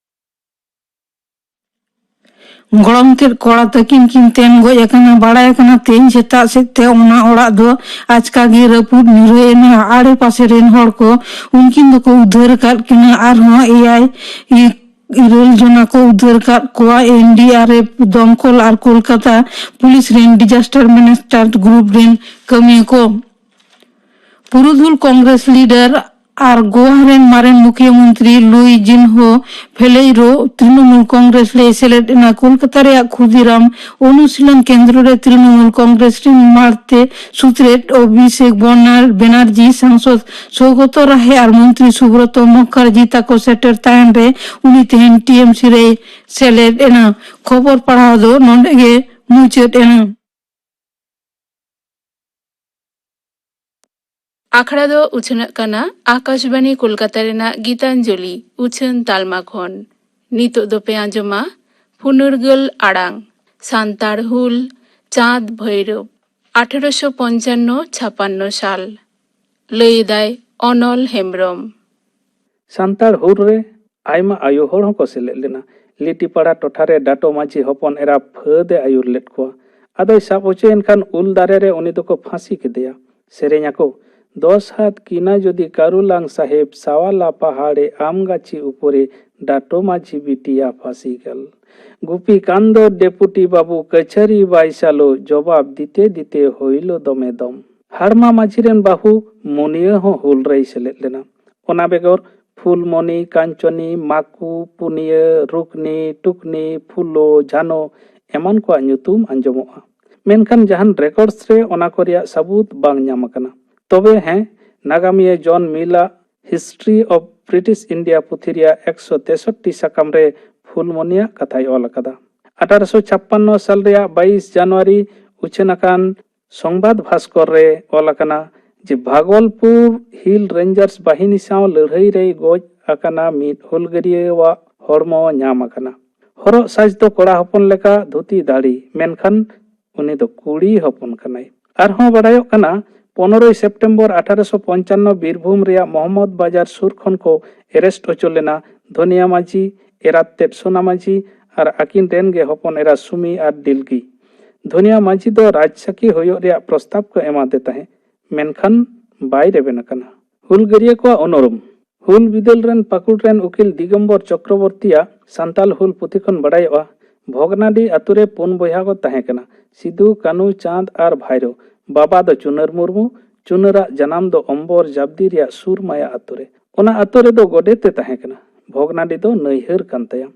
ᱜᱚᱲᱚᱢ ᱛᱮᱫ ᱠᱚᱲᱟ ᱛᱟᱹᱠᱤᱱ ᱠᱤᱱ ᱛᱮᱱ ᱜᱚᱡ ᱟᱠᱟᱱᱟ᱾ ᱵᱟᱲᱟᱭ ᱟᱠᱟᱱᱟ, ᱛᱮᱦᱮᱧ ᱥᱮᱛᱟᱜ ᱥᱮᱫ ᱛᱮ ᱚᱱᱟ ᱚᱲᱟᱜ ᱫᱚ ᱟᱪᱠᱟ ᱜᱮ ᱨᱟᱹᱯᱩᱫ ᱧᱩᱨᱦᱟᱹ ᱮᱱᱟ᱾ ᱟᱲᱮ ᱯᱟᱥᱮ ᱨᱮᱱ ᱦᱚᱲ ᱠᱚ ᱩᱱᱠᱤᱱ ᱫᱚᱠᱚ ᱩᱫᱷᱟᱹᱨ ᱟᱠᱟᱫ ᱠᱤᱱᱟ᱾ ᱟᱨᱦᱚᱸ ᱮᱭᱟᱭ ᱤᱨᱟᱹᱞ ᱡᱚᱱᱟ ᱠᱚ ᱩᱫᱷᱟᱹᱨ ᱟᱠᱟᱫ ᱠᱚᱣᱟ᱾ ᱮᱱ ᱰᱤ ᱟᱨ ᱮᱯᱷ, ᱫᱚᱢᱠᱚᱞ ᱟᱨ ᱠᱳᱞᱠᱟᱛᱟ ᱯᱩᱞᱤᱥ ᱨᱮᱱ disaster management group ᱨᱮᱱ ᱠᱟᱹᱢᱤᱭᱟᱹ ᱠᱚ᱾ ᱯᱩᱨᱩᱫᱷᱩᱞ ᱠᱚᱝᱜᱨᱮᱥ ᱞᱤᱰᱟᱨ ᱟᱨ ᱜᱳᱣᱟ ᱨᱮᱱ ᱢᱟᱨᱮᱱ ᱢᱩᱠᱷᱤᱭᱟᱹ ᱢᱚᱱᱛᱨᱤ ᱞᱩᱭ ᱡᱤᱱᱦᱳ ᱯᱷᱮᱞᱮᱭᱨᱳ ᱛᱨᱤᱱᱚᱢᱩᱞ ᱠᱚᱝᱜᱨᱮᱥ ᱨᱮ ᱥᱮᱞᱮᱫ ᱮᱱᱟ᱾ ᱠᱳᱞᱠᱟᱛᱟ ᱨᱮᱭᱟᱜ ᱠᱷᱩᱫᱤᱨᱟᱢ ᱚᱱᱩᱥᱤᱞᱚᱱ ᱠᱮᱱᱫᱨᱚ ᱨᱮ ᱛᱨᱤᱱᱚᱢᱩᱞ ᱠᱚᱝᱜᱨᱮᱥ ᱨᱮᱱ ᱢᱟᱲᱛᱮ ᱥᱩᱛᱨᱮᱛ ᱚᱵᱷᱤᱥᱮᱠ ᱵᱚᱱᱟᱨ ᱵᱮᱱᱟᱨᱡᱤ, ᱥᱟᱝᱥᱚᱫ ᱥᱳᱜᱚᱛᱚ ᱨᱟᱦᱮ ᱟᱨ ᱢᱚᱱᱛᱨᱤ ᱥᱩᱵᱨᱚᱛᱚ ᱢᱩᱠᱷᱟᱨᱡᱤ ᱛᱟᱠᱚ ᱥᱮᱴᱮᱨ ᱛᱟᱭᱚᱢ ᱨᱮ ᱩᱱᱤ ᱛᱮᱦᱮᱧ ᱴᱤ ᱮᱢ ᱥᱤ ᱨᱮᱭ ᱥᱮᱞᱮᱫ ᱮᱱᱟ᱾ ᱠᱷᱚᱵᱚᱨ ᱯᱟᱲᱦᱟᱣ ᱫᱚ ᱱᱚᱰᱮ ᱜᱮ ᱢᱩᱪᱟᱹᱫ ᱮᱱᱟ᱾ ᱟᱠᱷᱲᱟ ᱫᱚ ᱩᱪᱷᱟᱹᱱᱚᱜ ᱠᱟᱱᱟ ᱟᱠᱟᱥᱵᱟᱬᱤ ᱠᱳᱞᱠᱟᱛᱟ ᱨᱮᱱᱟᱜ ᱜᱤᱛᱟᱧᱡᱚᱞᱤ ᱩᱪᱷᱟᱹᱱ ᱛᱟᱞᱢᱟ ᱠᱷᱚᱱ᱾ ᱱᱤᱛᱚᱜ ᱫᱚᱯᱮ ᱟᱸᱡᱚᱢᱟ ᱯᱷᱩᱱᱟᱹᱨᱜᱟᱹᱞ ᱟᱲᱟᱝ, ᱥᱟᱱᱛᱟᱲ ᱦᱩᱞ, ᱪᱟᱸᱫᱽ ᱵᱷᱳᱭᱨᱳᱵ, ᱟᱴᱷᱮᱨᱚᱥᱚ ᱯᱚᱧᱪᱟᱱᱱᱚ ᱪᱷᱟᱯᱟᱱᱱᱚ ᱥᱟᱞ᱾ ᱞᱟᱹᱭ ᱮᱫᱟᱭ ᱚᱱᱚᱞ ᱦᱮᱢᱵᱽᱨᱚᱢ᱾ ᱥᱟᱱᱛᱟᱲ ᱦᱩᱞ ᱨᱮ ᱟᱭᱢᱟ ᱟᱭᱳ ᱦᱚᱲ ᱦᱚᱸᱠᱚ ᱥᱮᱞᱮᱫ ᱞᱮᱱᱟ᱾ ᱞᱤᱴᱤᱯᱟᱲᱟ ᱴᱚᱴᱷᱟ ᱨᱮ ᱰᱟᱴᱳ ᱢᱟᱹᱡᱷᱤ ᱦᱚᱯᱚᱱ ᱮᱨᱟ ᱯᱷᱟᱹᱫ ᱮ ᱟᱹᱭᱩᱨ ᱞᱮᱫ ᱠᱚᱣᱟ᱾ ᱟᱫᱚᱭ ᱥᱟᱵ ᱦᱚᱪᱚᱭᱮᱱ ᱠᱷᱟᱱ ᱩᱞ ᱫᱟᱨᱮ ᱨᱮ ᱩᱱᱤ ᱫᱚᱠᱚ ᱯᱷᱟᱸᱥᱤ ᱠᱮᱫᱮᱭᱟ᱾ ᱥᱮᱨᱮᱧ ᱟᱠᱚ, ᱫᱚᱥ ᱦᱟᱛ ᱠᱤᱱᱟ ᱡᱩᱫᱤ ᱠᱟᱨᱩᱞᱟᱝ ᱥᱟᱦᱮᱵ, ᱥᱟᱣᱟᱞᱟ ᱯᱟᱦᱟᱲᱮ ᱟᱢ ᱜᱟᱪᱷᱤ ᱩᱯᱚᱨᱮ, ᱰᱟᱴᱳ ᱢᱟᱹᱡᱷᱤ ᱵᱤᱴᱤᱭᱟ ᱯᱷᱟᱸᱥᱤ ᱜᱟᱞ᱾ ᱜᱩᱯᱤ ᱠᱟᱱᱫᱚ ᱰᱮᱯᱩᱴᱤ ᱵᱟᱹᱵᱩ ᱠᱟᱹᱪᱷᱟᱹᱨᱤ ᱵᱟᱭ ᱥᱟᱞᱳ, ᱡᱚᱵᱟᱵ ᱫᱤᱛᱮ ᱫᱤᱛᱮ ᱦᱩᱭᱞᱳ ᱫᱚᱢᱮ ᱫᱚᱢ᱾ ᱦᱟᱲᱢᱟ ᱢᱟᱹᱡᱷᱤ ᱨᱮᱱ ᱵᱟᱹᱦᱩ ᱢᱩᱱᱤᱭᱟᱹ ᱦᱚᱸ ᱦᱩᱞ ᱨᱮᱭ ᱥᱮᱞᱮᱫ ᱞᱮᱱᱟ᱾ ᱚᱱᱟ ᱵᱮᱜᱚᱨ ᱯᱷᱩᱞᱢᱚᱱᱤ, ᱠᱟᱧᱪᱚᱱᱤ, ᱢᱟᱠᱩ, ᱯᱩᱱᱤᱭᱟᱹ, ᱨᱩᱠᱱᱤ, ᱴᱩᱠᱱᱤ, ᱯᱷᱩᱞᱳ, ᱡᱷᱟᱱᱳ ᱮᱢᱟᱱ ᱠᱚᱣᱟᱜ ᱧᱩᱛᱩᱢ ᱟᱸᱡᱚᱢᱚᱜᱼᱟ᱾ ᱢᱮᱱᱠᱷᱟᱱ ᱡᱟᱦᱟᱱ records ᱨᱮ ᱚᱱᱟ ᱠᱚ ᱨᱮᱭᱟᱜ ᱥᱟᱹᱵᱩᱫ ᱵᱟᱝ ᱧᱟᱢ ᱟᱠᱟᱱᱟ᱾ ᱛᱚᱵᱮ ᱦᱮᱸ, ᱱᱟᱜᱟᱢᱤᱭᱟᱹ ᱡᱚᱱ ᱢᱤᱞ ᱟᱜ History of British India ᱯᱩᱛᱷᱤ ᱨᱮᱭᱟᱜ ᱮᱠᱥᱚ ᱛᱮᱥᱚᱴᱴᱤ ᱥᱟᱠᱟᱢ ᱨᱮ ᱯᱷᱩᱞᱢᱚᱱᱤᱭᱟᱜ ᱠᱟᱛᱷᱟᱭ ᱚᱞ ᱟᱠᱟᱫᱟ᱾ ᱟᱴᱷᱟᱨᱚᱥᱚ ᱪᱷᱟᱯᱯᱟᱱᱱᱚ ᱥᱟᱞ ᱨᱮᱭᱟᱜ ᱵᱟᱭᱤᱥ ᱡᱟᱱᱩᱣᱟᱨᱤ ᱩᱪᱷᱟᱹᱱ ᱟᱠᱟᱱ ᱥᱚᱝᱵᱟᱫ ᱵᱷᱟᱥᱠᱚᱨ ᱨᱮ ᱚᱞ ᱟᱠᱟᱱᱟ ᱡᱮ ᱵᱷᱟᱜᱚᱞᱯᱩᱨ ᱦᱤᱞ ᱨᱮᱧᱡᱟᱨᱥ ᱵᱟᱦᱤᱱᱤ ᱥᱟᱶ ᱞᱟᱹᱲᱦᱟᱹᱭ ᱨᱮᱭ ᱜᱚᱡ ᱟᱠᱟᱱᱟ ᱢᱤᱫ ᱦᱩᱞᱜᱟᱹᱨᱤᱭᱟᱹᱣᱟᱜ ᱦᱚᱲᱢᱚ ᱧᱟᱢ ᱟᱠᱟᱱᱟ᱾ ᱦᱚᱨᱚᱜ ᱥᱟᱡᱽ ᱫᱚ ᱠᱚᱲᱟ ᱦᱚᱯᱚᱱ ᱞᱮᱠᱟ ᱫᱷᱩᱛᱤ ᱫᱟᱲᱤ, ᱢᱮᱱᱠᱷᱟᱱ ᱩᱱᱤ ᱫᱚ ᱠᱩᱲᱤ ᱦᱚᱯᱚᱱ ᱠᱟᱱᱟᱭ᱾ ᱟᱨᱦᱚᱸ ᱵᱟᱰᱟᱭᱚᱜ ᱠᱟᱱᱟ, ᱯᱚᱱᱨᱚᱭ ᱥᱮᱯᱴᱮᱢᱵᱚᱨ ᱟᱴᱷᱟᱨᱚᱥᱚ ᱯᱚᱧᱪᱟᱱᱱᱚ ᱵᱤᱨᱵᱷᱩᱢ ᱨᱮᱭᱟᱜ ᱢᱚᱦᱚᱢᱢᱚᱫᱽ ᱵᱟᱡᱟᱨ ᱥᱩᱨ ᱠᱷᱚᱱ ᱠᱚ arrest ᱦᱚᱪᱚ ᱞᱮᱱᱟ ᱫᱷᱚᱱᱤᱭᱟ ᱢᱟᱹᱡᱷᱤ, ᱮᱨᱟᱛ ᱛᱮᱫ ᱥᱳᱱᱟ ᱢᱟᱹᱡᱷᱤ ᱟᱨ ᱟᱹᱠᱤᱱ ᱨᱮᱱ ᱜᱮ ᱦᱚᱯᱚᱱ ᱮᱨᱟ ᱥᱩᱢᱤ ᱟᱨ ᱰᱤᱞᱜᱤ᱾ ᱫᱷᱩᱱᱤᱭᱟ ᱢᱟᱹᱡᱷᱤ ᱫᱚ ᱨᱟᱡᱽᱥᱟᱹᱠᱷᱤ ᱦᱩᱭᱩᱜ ᱨᱮᱭᱟᱜ ᱯᱨᱚᱥᱛᱟᱵ ᱠᱚ ᱮᱢᱟᱫᱮ ᱛᱟᱦᱮᱸ, ᱢᱮᱱᱠᱷᱟᱱ ᱵᱟᱭ ᱨᱮᱵᱮᱱ ᱟᱠᱟᱱᱟ᱾ ᱦᱩᱞᱜᱟᱹᱨᱤᱭᱟᱹ ᱠᱚᱣᱟᱜ ᱩᱱᱩᱨᱩᱢ᱾ ᱦᱩᱞ ᱵᱤᱫᱟᱹᱞ ᱨᱮᱱ ᱯᱟᱹᱠᱩᱲ ᱨᱮᱱ ᱩᱠᱤᱞ ᱫᱤᱜᱚᱢᱵᱚᱨ ᱪᱚᱠᱨᱚᱵᱚᱨᱛᱤᱭᱟᱜ ᱥᱟᱱᱛᱟᱞ ᱦᱩᱞ ᱯᱩᱛᱷᱤ ᱠᱷᱚᱱ ᱵᱟᱲᱟᱭᱚᱜᱼᱟ, ᱵᱷᱚᱜᱽᱱᱟᱰᱤ ᱟᱛᱳ ᱨᱮ ᱯᱩᱱ ᱵᱚᱭᱦᱟ ᱠᱚ ᱛᱟᱦᱮᱸ ᱠᱟᱱᱟ, ᱥᱤᱫᱩ, ᱠᱟᱹᱱᱩ, ᱪᱟᱸᱫᱽ ᱟᱨ ᱵᱷᱟᱭᱨᱳ᱾ ᱵᱟᱵᱟ ᱫᱚ ᱪᱩᱱᱟᱹᱨ ᱢᱩᱨᱢᱩ᱾ ᱪᱩᱱᱟᱹᱨᱟᱜ ᱡᱟᱱᱟᱢ ᱫᱚ ᱚᱢᱵᱚᱨ ᱡᱟᱵᱫᱤ ᱨᱮᱭᱟᱜ ᱥᱩᱨᱢᱟᱭᱟ ᱟᱛᱳ ᱨᱮ᱾ ᱚᱱᱟ ᱟᱛᱳ ᱨᱮᱫᱚ ᱜᱚᱰᱮᱛ ᱮ ᱛᱟᱦᱮᱸ ᱠᱟᱱᱟ᱾ ᱵᱷᱚᱜᱽᱱᱟᱰᱤ ᱫᱚ ᱱᱟᱹᱭᱦᱟᱹᱨ ᱠᱟᱱ ᱛᱟᱭᱟ᱾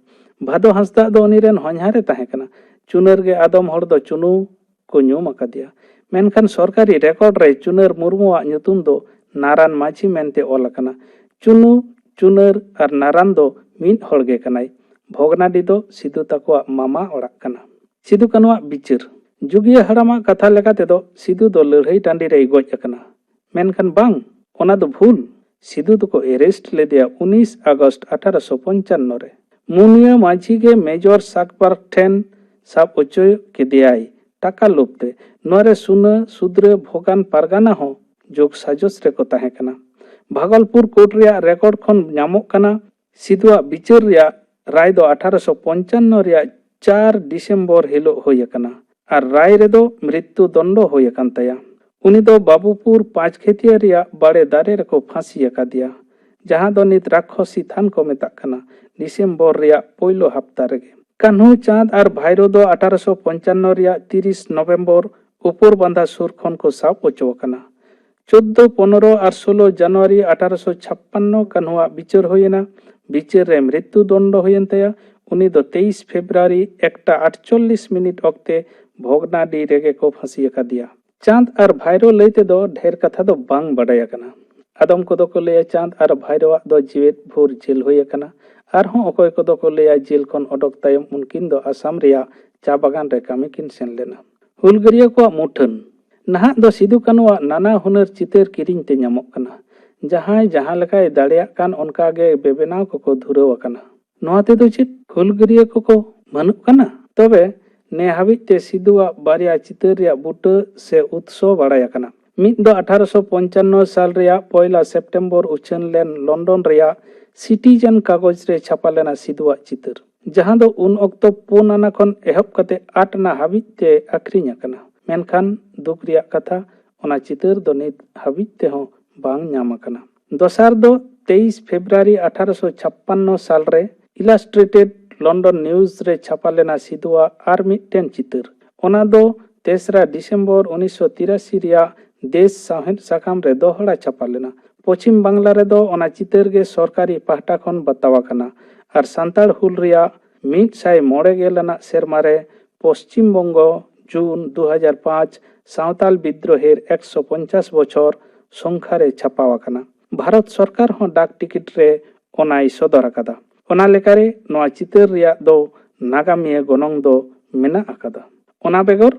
ᱵᱷᱟᱫᱚ ᱦᱟᱸᱥᱫᱟᱜ ᱫᱚ ᱩᱱᱤ ᱨᱮᱱ ᱦᱚᱧᱦᱟᱨ ᱮ ᱛᱟᱦᱮᱸ ᱠᱟᱱᱟ᱾ ᱪᱩᱱᱟᱹᱨ ᱜᱮ ᱟᱫᱚᱢ ᱦᱚᱲ ᱫᱚ ᱪᱩᱱᱩ ᱠᱚ ᱧᱩᱢ ᱟᱠᱟᱫᱮᱭᱟ᱾ ᱢᱮᱱᱠᱷᱟᱱ ᱥᱚᱨᱠᱟᱨᱤ ᱨᱮᱠᱚᱨᱰ ᱨᱮ ᱪᱩᱱᱟᱹᱨ ᱢᱩᱨᱢᱩᱣᱟᱜ ᱧᱩᱛᱩᱢ ᱫᱚ ᱱᱟᱨᱟᱱ ᱢᱟᱹᱡᱷᱤ ᱢᱮᱱᱛᱮ ᱚᱞ ᱟᱠᱟᱱᱟ᱾ ᱪᱩᱱᱩ, ᱪᱩᱱᱟᱹᱨ ᱟᱨ ᱱᱟᱨᱟᱱ ᱫᱚ ᱢᱤᱫ ᱦᱚᱲ ᱜᱮ ᱠᱟᱱᱟᱭ᱾ ᱵᱷᱚᱜᱽᱱᱟᱰᱤ ᱫᱚ ᱥᱤᱫᱩ ᱛᱟᱠᱚᱣᱟᱜ ᱢᱟᱢᱟ ᱚᱲᱟᱜ ᱠᱟᱱᱟ᱾ ᱥᱤᱫᱩ ᱠᱟᱹᱱᱩᱣᱟᱜ ᱵᱤᱪᱟᱹᱨ᱾ ᱡᱩᱜᱤᱭᱟᱹ ᱦᱟᱲᱟᱢᱟᱜ ᱠᱟᱛᱷᱟ ᱞᱮᱠᱟ ᱛᱮᱫᱚ ᱥᱤᱫᱩ ᱫᱚ ᱞᱟᱹᱲᱦᱟᱹᱭ ᱴᱟᱺᱰᱤ ᱨᱮᱭ ᱜᱚᱡ ᱟᱠᱟᱱᱟ᱾ ᱢᱮᱱᱠᱷᱟᱱ ᱵᱟᱝ, ᱚᱱᱟ ᱫᱚ ᱵᱷᱩᱞ᱾ ᱥᱤᱫᱩ ᱫᱚᱠᱚ arrest ᱞᱮᱫᱮᱭᱟ ᱩᱱᱤᱥ ᱟᱜᱚᱥᱴ ᱟᱴᱷᱟᱨᱚᱥᱚ ᱯᱚᱧᱪᱟᱱᱱᱚ ᱨᱮ᱾ ᱢᱩᱱᱤᱭᱟᱹ ᱢᱟᱹᱡᱷᱤ ᱜᱮ ᱢᱮᱡᱚᱨ ᱥᱟᱠᱵᱟᱨ ᱴᱷᱮᱱ ᱥᱟᱵ ᱚᱪᱚ ᱠᱮᱫᱮᱭᱟᱭ ᱴᱟᱠᱟ ᱞᱳᱵᱷ ᱛᱮ᱾ ᱱᱚᱣᱟ ᱨᱮ ᱥᱩᱱᱟᱹ, ᱥᱩᱫᱽᱨᱟᱹ, ᱵᱷᱚᱜᱟᱱ ᱯᱟᱨᱜᱟᱱᱟ ᱦᱚᱸ ᱡᱳᱜᱽ ᱥᱟᱡᱚᱥ ᱨᱮᱠᱚ ᱛᱟᱦᱮᱸ ᱠᱟᱱᱟ᱾ ᱵᱷᱟᱜᱚᱞᱯᱩᱨ ᱠᱳᱨᱴ ᱨᱮᱭᱟᱜ ᱨᱮᱠᱚᱨᱰ ᱠᱷᱚᱱ ᱧᱟᱢᱚᱜ ᱠᱟᱱᱟ, ᱥᱤᱫᱩᱣᱟᱜ ᱵᱤᱪᱟᱹᱨ ᱨᱮᱭᱟᱜ ᱨᱟᱭ ᱫᱚ ᱟᱴᱷᱟᱨᱚᱥᱚ ᱯᱚᱧᱪᱟᱱᱱᱚ ᱨᱮᱭᱟᱜ ᱪᱟᱨ ᱰᱤᱥᱮᱢᱵᱚᱨ ᱦᱤᱞᱳᱜ ᱦᱩᱭ ᱟᱠᱟᱱᱟ ᱟᱨ ᱨᱟᱭ ᱨᱮᱫᱚ ᱢᱨᱤᱛᱭᱩ ᱫᱚᱱᱰᱚ ᱦᱩᱭ ᱟᱠᱟᱱ ᱛᱟᱭᱟ᱾ ᱩᱱᱤ ᱫᱚ ᱵᱟᱵᱩᱯᱩᱨ ᱯᱟᱸᱪᱠᱷᱮᱛᱤᱭᱟᱹ ᱨᱮᱭᱟᱜ ᱵᱟᱲᱮ ᱫᱟᱨᱮ ᱨᱮᱠᱚ ᱯᱷᱟᱸᱥᱤ ᱟᱠᱟᱫᱮᱭᱟ, ᱡᱟᱦᱟᱸ ᱫᱚ ᱱᱤᱛ ᱨᱟᱠᱠᱷᱚᱥᱤ ᱛᱷᱟᱱ ᱠᱚ ᱢᱮᱛᱟᱜ ᱠᱟᱱᱟ, ᱰᱤᱥᱮᱢᱵᱚᱨ ᱨᱮᱭᱟᱜ ᱯᱳᱭᱞᱳ ᱦᱟᱯᱛᱟ ᱨᱮᱜᱮ᱾ ᱠᱟᱹᱱᱦᱩ, ᱪᱟᱸᱫᱽ ᱟᱨ ᱵᱷᱟᱭᱨᱳ ᱫᱚ ᱟᱴᱷᱟᱨᱚᱥᱚ ᱯᱚᱧᱪᱟᱱᱱᱚ ᱨᱮᱭᱟᱜ ᱛᱤᱨᱤᱥ ᱱᱚᱵᱷᱮᱢᱵᱚᱨ ᱩᱯᱚᱨ ᱵᱟᱸᱫᱷᱟ ᱥᱩᱨ ᱠᱷᱚᱱ ᱠᱚ ᱥᱟᱵ ᱚᱪᱚ ᱟᱠᱟᱱᱟ᱾ ᱪᱳᱫᱫᱳ, ᱯᱚᱱᱨᱚ ᱟᱨ ᱥᱳᱞᱳ ᱡᱟᱱᱩᱣᱟᱨᱤ ᱟᱴᱷᱟᱨᱚᱥᱚ ᱪᱷᱟᱯᱯᱟᱱᱱᱚ ᱠᱟᱹᱱᱦᱩᱣᱟᱜ ᱵᱤᱪᱟᱹᱨ ᱦᱩᱭᱮᱱᱟ᱾ ᱵᱤᱪᱟᱹᱨ ᱨᱮ ᱢᱨᱤᱛᱭᱩ ᱫᱚᱱᱰᱚ ᱦᱩᱭᱮᱱ ᱛᱟᱭᱟ᱾ ᱩᱱᱤ ᱫᱚ ᱛᱮᱭᱤᱥ ᱯᱷᱮᱵᱽᱨᱩᱣᱟᱨᱤ ᱮᱠᱴᱟ ᱟᱴᱪᱚᱞᱞᱤᱥ ᱢᱤᱱᱤᱴ ᱚᱠᱛᱮ ᱵᱷᱚᱜᱽᱱᱟᱰᱤ ᱨᱮᱜᱮ ᱠᱚ ᱯᱷᱟᱸᱥᱤ ᱟᱠᱟᱫᱮᱭᱟ᱾ ᱪᱟᱸᱫᱽ ᱟᱨ ᱵᱷᱟᱭᱨᱳ ᱞᱟᱹᱭ ᱛᱮᱫᱚ ᱰᱷᱮᱨ ᱠᱟᱛᱷᱟ ᱫᱚ ᱵᱟᱝ ᱵᱟᱰᱟᱭ ᱟᱠᱟᱱᱟ᱾ ᱟᱫᱚᱢ ᱠᱚᱫᱚ ᱠᱚ ᱞᱟᱹᱭᱟ ᱪᱟᱸᱫᱽ ᱟᱨ ᱵᱷᱟᱭᱨᱳᱣᱟᱜ ᱫᱚ ᱡᱮᱣᱮᱫ ᱵᱷᱳᱨ ᱡᱮᱞ ᱦᱩᱭ ᱟᱠᱟᱱᱟ᱾ ᱟᱨᱦᱚᱸ ᱚᱠᱚᱭ ᱠᱚᱫᱚ ᱠᱚ ᱞᱟᱹᱭᱟ ᱡᱮᱞ ᱠᱷᱚᱱ ᱚᱰᱚᱠ ᱛᱟᱭᱚᱢ ᱩᱱᱠᱤᱱ ᱫᱚ ᱟᱥᱟᱢ ᱨᱮᱭᱟᱜ ᱪᱟ ᱵᱟᱜᱟᱱ ᱨᱮ ᱠᱟᱹᱢᱤ ᱠᱤᱱ ᱥᱮᱱ ᱞᱮᱱᱟ᱾ ᱦᱩᱞᱜᱟᱹᱨᱤᱭᱟᱹ ᱠᱚᱣᱟᱜ ᱢᱩᱴᱷᱟᱹᱱ᱾ ᱱᱟᱦᱟᱜ ᱫᱚ ᱥᱤᱫᱩ ᱠᱟᱹᱱᱩᱣᱟᱜ ᱱᱟᱱᱟ ᱦᱩᱱᱟᱹᱨ ᱪᱤᱛᱟᱹᱨ ᱠᱤᱨᱤᱧ ᱛᱮ ᱧᱟᱢᱚᱜ ᱠᱟᱱᱟ᱾ ᱡᱟᱦᱟᱸᱭ ᱡᱟᱦᱟᱸ ᱞᱮᱠᱟᱭ ᱫᱟᱲᱮᱭᱟᱜ ᱠᱟᱱ, ᱚᱱᱠᱟ ᱜᱮ ᱵᱮᱵᱮᱱᱟᱣ ᱠᱚᱠᱚ ᱫᱷᱩᱨᱟᱹᱣ ᱟᱠᱟᱱᱟ᱾ ᱱᱚᱣᱟ ᱛᱮᱫᱚ ᱪᱮᱫ ᱦᱩᱞᱜᱟᱹᱨᱤᱭᱟᱹ ᱠᱚᱠᱚ ᱵᱟᱹᱱᱩᱜ ᱠᱟᱱᱟ? ᱛᱚᱵᱮ ᱱᱮ ᱦᱟᱹᱵᱤᱡ ᱛᱮ ᱥᱤᱫᱩᱣᱟᱜ ᱵᱟᱨᱭᱟ ᱪᱤᱛᱟᱹᱨ ᱨᱮᱭᱟᱜ ᱵᱩᱴᱟᱹ ᱥᱮ ᱩᱛᱥᱚ ᱵᱟᱲᱟᱭ ᱟᱠᱟᱱᱟ᱾ ᱢᱤᱫ ᱫᱚ ᱟᱴᱷᱟᱨᱚᱥᱚ ᱯᱚᱧᱪᱟᱱᱱᱚ ᱥᱟᱞ ᱨᱮᱭᱟᱜ ᱯᱚᱭᱞᱟ ᱥᱮᱯᱴᱮᱢᱵᱚᱨ ᱩᱪᱷᱟᱹᱱ ᱞᱮᱱ ᱞᱚᱱᱰᱚᱱ ᱨᱮᱭᱟᱜ ᱥᱤᱴᱤᱡᱮᱱ ᱠᱟᱜᱚᱡᱽ ᱨᱮ ᱪᱷᱟᱯᱟ ᱞᱮᱱᱟ ᱥᱤᱫᱩᱣᱟᱜ ᱪᱤᱛᱟᱹᱨ, ᱡᱟᱦᱟᱸ ᱫᱚ ᱩᱱ ᱚᱠᱛᱚ ᱯᱩᱱ ᱟᱱᱟ ᱠᱷᱚᱱ ᱮᱦᱚᱵ ᱠᱟᱛᱮ ᱟᱴ ᱟᱱᱟ ᱦᱟᱹᱵᱤᱡ ᱛᱮ ᱟᱹᱠᱷᱨᱤᱧ ᱟᱠᱟᱱᱟ᱾ ᱢᱮᱱᱠᱷᱟᱱ ᱫᱩᱠ ᱨᱮᱭᱟᱜ ᱠᱟᱛᱷᱟ, ᱚᱱᱟ ᱪᱤᱛᱟᱹᱨ ᱫᱚ ᱱᱤᱛ ᱦᱟᱹᱵᱤᱡ ᱛᱮᱦᱚᱸ ᱵᱟᱝ ᱧᱟᱢ ᱟᱠᱟᱱᱟ᱾ ᱫᱚᱥᱟᱨ ᱫᱚ ᱛᱮᱭᱤᱥ ᱯᱷᱮᱵᱽᱨᱩᱣᱟᱨᱤ ᱟᱴᱷᱟᱨᱚᱥᱚ ᱪᱷᱟᱯᱯᱟᱱᱱᱚ ᱥᱟᱞ ᱨᱮ ᱤᱞᱟᱥᱴᱨᱮᱴᱮᱰ ᱞᱚᱱᱰᱚᱱ ᱱᱤᱭᱩᱡᱽ ᱨᱮ ᱪᱷᱟᱯᱟ ᱞᱮᱱᱟ ᱥᱤᱫᱩᱣᱟᱜ ᱟᱨ ᱢᱤᱫᱴᱮᱱ ᱪᱤᱛᱟᱹᱨ᱾ ᱚᱱᱟ ᱫᱚ ᱛᱮᱥᱨᱟ ᱰᱤᱥᱮᱢᱵᱚᱨ ᱩᱱᱤᱥᱥᱚ ᱛᱤᱨᱟᱥᱤ ᱨᱮᱭᱟᱜ ᱫᱮᱥ ᱥᱟᱶᱦᱮᱫ ᱥᱟᱠᱟᱢ ᱨᱮ ᱫᱚᱦᱲᱟ ᱪᱷᱟᱯᱟ ᱞᱮᱱᱟ᱾ ᱯᱚᱪᱷᱤᱢ ᱵᱟᱝᱞᱟ ᱨᱮᱫᱚ ᱚᱱᱟ ᱪᱤᱛᱟᱹᱨ ᱜᱮ ᱥᱚᱨᱠᱟᱨᱤ ᱯᱟᱦᱴᱟ ᱠᱷᱚᱱ ᱵᱟᱛᱟᱣ ᱟᱠᱟᱱᱟ ᱟᱨ ᱥᱟᱱᱛᱟᱲ ᱦᱩᱞ ᱨᱮᱭᱟᱜ ᱢᱤᱫ ᱥᱟᱭ ᱢᱚᱬᱮ ᱜᱮᱞ ᱟᱱᱟᱜ ᱥᱮᱨᱢᱟ ᱨᱮ ᱯᱚᱥᱪᱤᱢ ᱵᱚᱝᱜᱚ, ᱡᱩᱱ ᱫᱩ ᱦᱟᱡᱟᱨ ᱯᱟᱸᱪ, ᱥᱟᱶᱛᱟᱞ ᱵᱤᱫᱽᱨᱳᱦᱮᱨ ᱮᱠᱥᱚ ᱯᱚᱧᱪᱟᱥ ᱵᱚᱪᱷᱚᱨ ᱥᱚᱝᱠᱷᱟ ᱨᱮ ᱪᱷᱟᱯᱟᱣ ᱟᱠᱟᱱᱟ᱾ ᱵᱷᱟᱨᱚᱛ ᱥᱚᱨᱠᱟᱨ ᱦᱚᱸ ᱰᱟᱠ ᱴᱤᱠᱤᱴ ᱨᱮ ᱚᱱᱟᱭ ᱥᱚᱫᱚᱨ ᱟᱠᱟᱫᱟ᱾ ᱚᱱᱟ ᱞᱮᱠᱟᱨᱮ ᱱᱚᱣᱟ ᱪᱤᱛᱟᱹᱨ ᱨᱮᱭᱟᱜ ᱫᱚ ᱱᱟᱜᱟᱢᱤᱭᱟᱹ ᱜᱚᱱᱚᱝ ᱫᱚ ᱢᱮᱱᱟᱜ ᱟᱠᱟᱫᱟ᱾ ᱚᱱᱟ ᱵᱮᱜᱚᱨ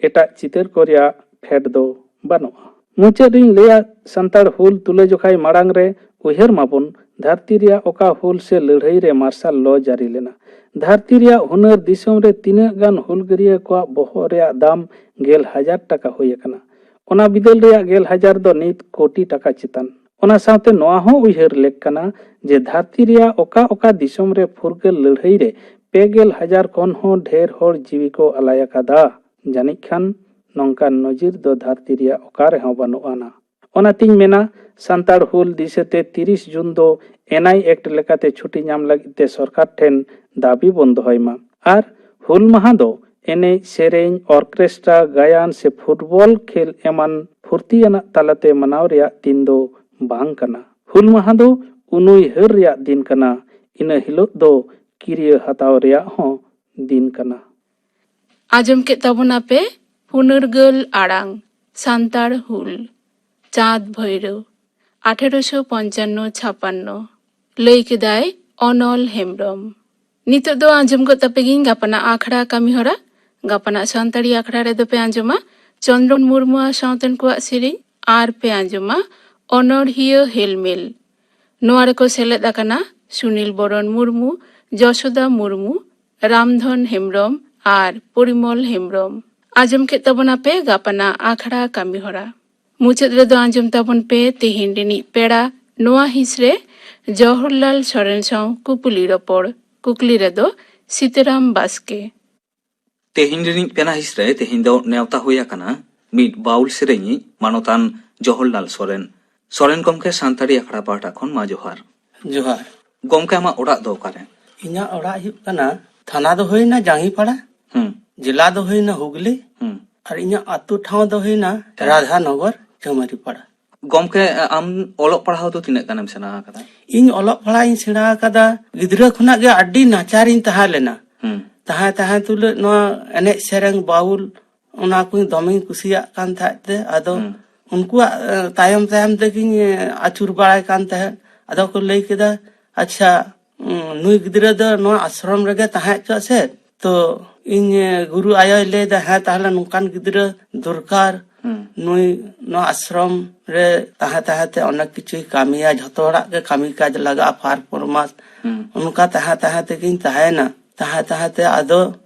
ᱮᱴᱟᱜ ᱪᱤᱛᱟᱹᱨ ᱠᱚ ᱨᱮᱭᱟᱜ ᱯᱷᱮᱰ ᱫᱚ ᱵᱟᱹᱱᱩᱜᱼᱟ᱾ ᱢᱩᱪᱟᱹᱫ ᱨᱤᱧ ᱞᱟᱹᱭᱟ, ᱥᱟᱱᱛᱟᱲ ᱦᱩᱞ ᱛᱩᱞᱟᱹᱡᱚᱠᱷᱟᱭ ᱢᱟᱲᱟᱝ ᱨᱮ ᱩᱭᱦᱟᱹᱨ ᱢᱟᱵᱚᱱ, ᱫᱷᱟᱹᱨᱛᱤ ᱨᱮᱭᱟᱜ ᱚᱠᱟ ᱦᱩᱞ ᱥᱮ ᱞᱟᱹᱲᱦᱟᱹᱭ ᱨᱮ ᱢᱟᱨᱥᱟᱞ ᱞᱚ ᱡᱟᱹᱨᱤ ᱞᱮᱱᱟ? ᱫᱷᱟᱹᱨᱛᱤ ᱨᱮᱭᱟᱜ ᱦᱩᱱᱟᱹᱨ ᱫᱤᱥᱚᱢ ᱨᱮ ᱛᱤᱱᱟᱹᱜ ᱜᱟᱱ ᱦᱩᱞᱜᱟᱹᱨᱤᱭᱟᱹ ᱠᱚᱣᱟᱜ ᱵᱚᱦᱚᱜ ᱨᱮᱭᱟᱜ ᱫᱟᱢ ᱜᱮᱞ ᱦᱟᱡᱟᱨ ᱴᱟᱠᱟ ᱦᱩᱭ ᱟᱠᱟᱱᱟ? ᱚᱱᱟ ᱵᱤᱫᱟᱹᱞ ᱨᱮᱭᱟᱜ ᱜᱮᱞ ᱦᱟᱡᱟᱨ ᱫᱚ ᱱᱤᱛ ᱠᱳᱴᱤ ᱴᱟᱠᱟ ᱪᱮᱛᱟᱱ᱾ ᱚᱱᱟ ᱥᱟᱶᱛᱮ ᱱᱚᱣᱟ ᱦᱚᱸ ᱩᱭᱦᱟᱹᱨ ᱞᱮᱠ ᱠᱟᱱᱟ ᱡᱮ ᱫᱷᱟᱹᱨᱛᱤ ᱨᱮᱭᱟᱜ ᱚᱠᱟ ᱚᱠᱟ ᱫᱤᱥᱚᱢ ᱨᱮ ᱯᱷᱩᱨᱜᱟᱹᱞ ᱞᱟᱹᱲᱦᱟᱹᱭ ᱨᱮ ᱯᱮ ᱜᱮᱞ ᱦᱟᱡᱟᱨ ᱠᱷᱚᱱ ᱦᱚᱸ ᱰᱷᱮᱨ ᱦᱚᱲ ᱡᱤᱣᱤ ᱠᱚ ᱟᱞᱟᱭ ᱟᱠᱟᱫᱟ᱾ ᱡᱟᱹᱱᱤᱡ ᱠᱷᱟᱱ ᱱᱚᱝᱠᱟᱱ ᱱᱚᱡᱤᱨ ᱫᱚ ᱫᱷᱟᱹᱨᱛᱤ ᱨᱮᱭᱟᱜ ᱚᱠᱟ ᱨᱮᱦᱚᱸ ᱵᱟᱹᱱᱩᱜ ᱟᱱᱟ᱾ ᱚᱱᱟᱛᱤᱧ ᱢᱮᱱᱟ, ᱥᱟᱱᱛᱟᱲ ᱦᱩᱞ ᱫᱤᱥᱟᱹᱛᱮ ᱛᱤᱨᱤᱥ ᱡᱩᱱ ᱫᱚ ᱮᱱ ᱟᱭ ᱮᱠᱴ ᱞᱮᱠᱟᱛᱮ ᱪᱷᱩᱴᱤ ᱧᱟᱢ ᱞᱟᱹᱜᱤᱫ ᱛᱮ ᱥᱚᱨᱠᱟᱨ ᱴᱷᱮᱱ ᱫᱟᱹᱵᱤ ᱵᱚᱱ ᱫᱚᱦᱚᱭ ᱢᱟ᱾ ᱟᱨ ᱦᱩᱞ ᱢᱟᱦᱟ ᱫᱚ ᱮᱱᱮᱡ ᱥᱮᱨᱮᱧ, ᱚᱨᱠᱮᱥᱴᱨᱟ, ᱜᱟᱭᱟᱱ ᱥᱮ ᱯᱷᱩᱴᱵᱚᱞ ᱠᱷᱮᱞ ᱮᱢᱟᱱ ᱯᱷᱩᱨᱛᱤᱭᱟᱱᱟᱜ ᱛᱟᱞᱟᱛᱮ ᱢᱟᱱᱟᱣ ᱨᱮᱭᱟᱜ ᱫᱤᱱ ᱫᱚ ᱵᱟᱝ ᱠᱟᱱᱟ᱾ ᱦᱩᱞ ᱢᱟᱦᱟ ᱫᱚ ᱩᱱᱩᱭᱦᱟᱹᱨ ᱨᱮᱭᱟᱜ ᱫᱤᱱ ᱠᱟᱱᱟ᱾ ᱤᱱᱟᱹ ᱦᱤᱞᱳᱜ ᱫᱚ ᱠᱤᱨᱭᱟᱹ ᱦᱟᱛᱟᱣ ᱨᱮᱭᱟᱜ ᱦᱚᱸ ᱫᱤᱱ ᱠᱟᱱᱟ᱾ ᱟᱸᱡᱚᱢ ᱠᱮᱫ ᱛᱟᱵᱚᱱᱟᱯᱮ ᱯᱷᱩᱱᱟᱹᱨᱜᱟᱹᱞ ᱟᱲᱟᱝ, ᱥᱟᱱᱛᱟᱲ ᱦᱩᱞ, ᱪᱟᱸᱫᱽ ᱵᱷᱟᱹᱭᱨᱟᱹ, ᱟᱴᱷᱮᱨᱚᱥᱚ ᱯᱚᱧᱪᱟᱱᱱᱚ ᱪᱷᱟᱯᱟᱱᱱᱚ᱾ ᱞᱟᱹᱭ ᱠᱮᱫᱟᱭ ᱚᱱᱚᱞ ᱦᱮᱢᱵᱽᱨᱚᱢ᱾ ᱱᱤᱛᱚᱜ ᱫᱚ ᱟᱸᱡᱚᱢ ᱜᱚᱫ ᱛᱟᱯᱮ ᱜᱤᱧ ᱜᱟᱯᱟᱱᱟᱜ ᱟᱠᱷᱲᱟ ᱠᱟᱹᱢᱤᱦᱚᱨᱟ᱾ ᱜᱟᱯᱟᱱᱟᱜ ᱥᱟᱱᱛᱟᱲᱤ ᱟᱠᱷᱲᱟ ᱨᱮᱫᱚ ᱯᱮ ᱟᱸᱡᱚᱢᱟ ᱪᱚᱱᱫᱨᱚᱱ ᱢᱩᱨᱢᱩ ᱟᱨ ᱥᱟᱶᱛᱮᱱ ᱠᱚᱣᱟᱜ ᱥᱮᱨᱮᱧ, ᱟᱨ ᱯᱮ ᱟᱸᱡᱚᱢᱟ ᱚᱱᱚᱬᱦᱤᱭᱟᱹ ᱦᱮᱞᱢᱮᱞ᱾ ᱱᱚᱣᱟ ᱨᱮᱠᱚ ᱥᱮᱞᱮᱫ ᱟᱠᱟᱱᱟ ᱥᱩᱱᱤᱞ ᱵᱚᱨᱚᱱ ᱢᱩᱨᱢᱩ, ᱡᱚᱥᱳᱫᱟ ᱢᱩᱨᱢᱩ, ᱨᱟᱢᱫᱷᱚᱱ ᱦᱮᱢᱵᱽᱨᱚᱢ ᱟᱨ ᱯᱚᱨᱤᱢᱚᱞ ᱦᱮᱢᱵᱽᱨᱚᱢ᱾ ᱟᱸᱡᱚᱢ ᱠᱮᱫ ᱛᱟᱵᱚᱱᱟᱯᱮ ᱜᱟᱯᱟᱱᱟᱜ ᱟᱠᱷᱲᱟ ᱠᱟᱹᱢᱤᱦᱚᱨᱟ᱾ ᱢᱩᱪᱟᱹᱫ ᱨᱮᱫᱚ ᱟᱸᱡᱚᱢ ᱛᱟᱵᱚᱱ ᱯᱮ ᱛᱮᱦᱮᱧ ᱨᱤᱱᱤᱡ ᱯᱮᱲᱟ᱾ ᱱᱚᱣᱟ ᱦᱤᱸᱥ ᱨᱮ ᱡᱚᱦᱚᱨᱞᱟᱞ ᱥᱚᱨᱮᱱ ᱥᱟᱶ ᱠᱩᱯᱩᱞᱤ ᱨᱚᱯᱚᱲ᱾ ᱠᱩᱠᱞᱤ ᱨᱮᱫᱚ ᱥᱤᱛᱟᱹᱨᱟᱢ ᱵᱟᱥᱠᱮ᱾ ᱛᱮᱦᱮᱧ ᱨᱤᱱᱤᱡ ᱯᱮᱱᱟ ᱦᱤᱸᱥ ᱨᱮ ᱛᱮᱦᱮᱧ ᱫᱚ ᱱᱮᱣᱛᱟ ᱦᱩᱭ ᱟᱠᱟᱱᱟ ᱢᱤᱫ ᱵᱟᱣᱩᱞ ᱥᱮᱨᱮᱧᱤᱡ ᱢᱟᱱᱚᱛᱟᱱ ᱡᱚᱦᱚᱨᱞᱟᱞ ᱥᱚᱨᱮᱱ᱾ ᱥᱚᱨᱮᱱ ᱜᱚᱢᱠᱮ, ᱥᱟᱱᱛᱟᱲᱤ ᱟᱠᱷᱲᱟ ᱯᱟᱦᱴᱟ ᱠᱷᱚᱱ ᱢᱟ ᱡᱚᱦᱟᱨ᱾ ᱡᱚᱦᱟᱨ᱾ ᱜᱚᱢᱠᱮ, ᱟᱢᱟᱜ ᱚᱲᱟᱜ ᱫᱚ ᱚᱠᱟᱨᱮ? ᱤᱧᱟᱹᱜ ᱚᱲᱟᱜ ᱦᱩᱭᱩᱜ ᱠᱟᱱᱟ, ᱛᱷᱟᱱᱟ ᱫᱚ ᱦᱩᱭᱱᱟ ᱡᱟᱝᱜᱤᱯᱟᱲᱟ, ᱦᱩᱸ᱾ ᱡᱮᱞᱟ ᱫᱚ ᱦᱩᱭᱱᱟ ᱦᱩᱜᱽᱞᱤ, ᱦᱩᱸ᱾ ᱟᱨ ᱤᱧᱟᱹᱜ ᱟᱹᱛᱩ ᱴᱷᱟᱶ ᱫᱚ ᱦᱩᱭᱱᱟ ᱦᱮᱸ᱾ ᱨᱟᱫᱷᱟᱱᱚᱜᱚᱨ, ᱪᱟᱹᱢᱟᱹᱨᱤᱯᱟᱲᱟ᱾ ᱜᱚᱢᱠᱮ, ᱟᱢ ᱚᱞᱚᱜ ᱯᱟᱲᱦᱟᱣ ᱫᱚ ᱛᱤᱱᱟᱹᱜ ᱜᱟᱱᱮᱢ ᱥᱮᱬᱟ ᱟᱠᱟᱫᱟ? ᱤᱧ ᱚᱞᱚᱜ ᱯᱟᱲᱦᱟᱜ ᱤᱧ ᱥᱮᱬᱟ ᱟᱠᱟᱫᱟ, ᱜᱤᱫᱽᱨᱟᱹ ᱠᱷᱚᱱᱟᱜ ᱜᱮ ᱟᱹᱰᱤ ᱱᱟᱪᱟᱨᱤᱧ ᱛᱟᱦᱮᱸ ᱞᱮᱱᱟ᱾ ᱦᱩᱸ᱾ ᱛᱟᱦᱮᱸ ᱛᱟᱦᱮᱸ ᱛᱩᱞᱩᱡ ᱱᱚᱣᱟ ᱮᱱᱮᱡ ᱥᱮᱨᱮᱧ ᱵᱟᱣᱩᱞ, ᱚᱱᱟ ᱠᱚᱧ ᱫᱚᱢᱮᱧ ᱠᱩᱥᱤᱭᱟᱜ ᱠᱟᱱ ᱛᱟᱦᱮᱸᱫ ᱛᱮ, ᱟᱫᱚ ᱦᱩᱸ᱾ ᱩᱱᱠᱩᱣᱟᱜ, ᱮ, ᱛᱟᱭᱚᱢ ᱛᱟᱭᱚᱢ ᱛᱮᱜᱤᱧ, ᱮ, ᱟᱹᱪᱩᱨ ᱵᱟᱲᱟᱭ ᱠᱟᱱ ᱛᱟᱦᱮᱸᱫ᱾ ᱟᱫᱚ ᱠᱚ ᱞᱟᱹᱭ ᱠᱮᱫᱟ, "ᱟᱪᱪᱷᱟ, ᱩᱸ, ᱱᱩᱭ ᱜᱤᱫᱽᱨᱟᱹ ᱫᱚ ᱱᱚᱣᱟ ᱟᱥᱨᱚᱢ ᱨᱮᱜᱮ ᱛᱟᱦᱮᱸ ᱦᱚᱪᱚ ᱥᱮ, ᱛᱚ ᱤᱧ, ᱮ, ᱜᱩᱨᱩ ᱟᱭᱳᱭ ᱞᱟᱹᱭ ᱮᱫᱟ, ᱦᱮᱸ, ᱛᱟᱦᱞᱮ ᱱᱚᱝᱠᱟᱱ ᱜᱤᱫᱽᱨᱟᱹ ᱫᱚᱨᱠᱟᱨ᱾ ᱦᱩᱸ᱾ ᱱᱩᱭ ᱱᱚᱣᱟ ᱟᱥᱨᱚᱢ ᱨᱮ ᱛᱟᱦᱮᱸ ᱛᱟᱦᱮᱸ ᱛᱮ ᱚᱱᱮᱠ ᱠᱤᱪᱷᱩᱭ ᱠᱟᱹᱢᱤᱭᱟ, ᱡᱷᱚᱛᱚ ᱦᱚᱲᱟᱜ ᱜᱮ ᱠᱟᱹᱢᱤ ᱠᱟᱡᱽ ᱞᱟᱜᱟᱜᱼᱟ, ᱯᱷᱟᱨ ᱯᱷᱚᱨᱢᱟᱥ᱾" ᱦᱩᱸ᱾ ᱚᱱᱠᱟ ᱛᱟᱦᱮᱸ ᱛᱟᱦᱮᱸ ᱛᱮᱜᱤᱧ ᱛᱟᱦᱮᱸᱭᱮᱱᱟ᱾ ᱛᱟᱦᱮᱸ ᱛᱟᱦᱮᱸ ᱛᱮ ᱟᱫᱚ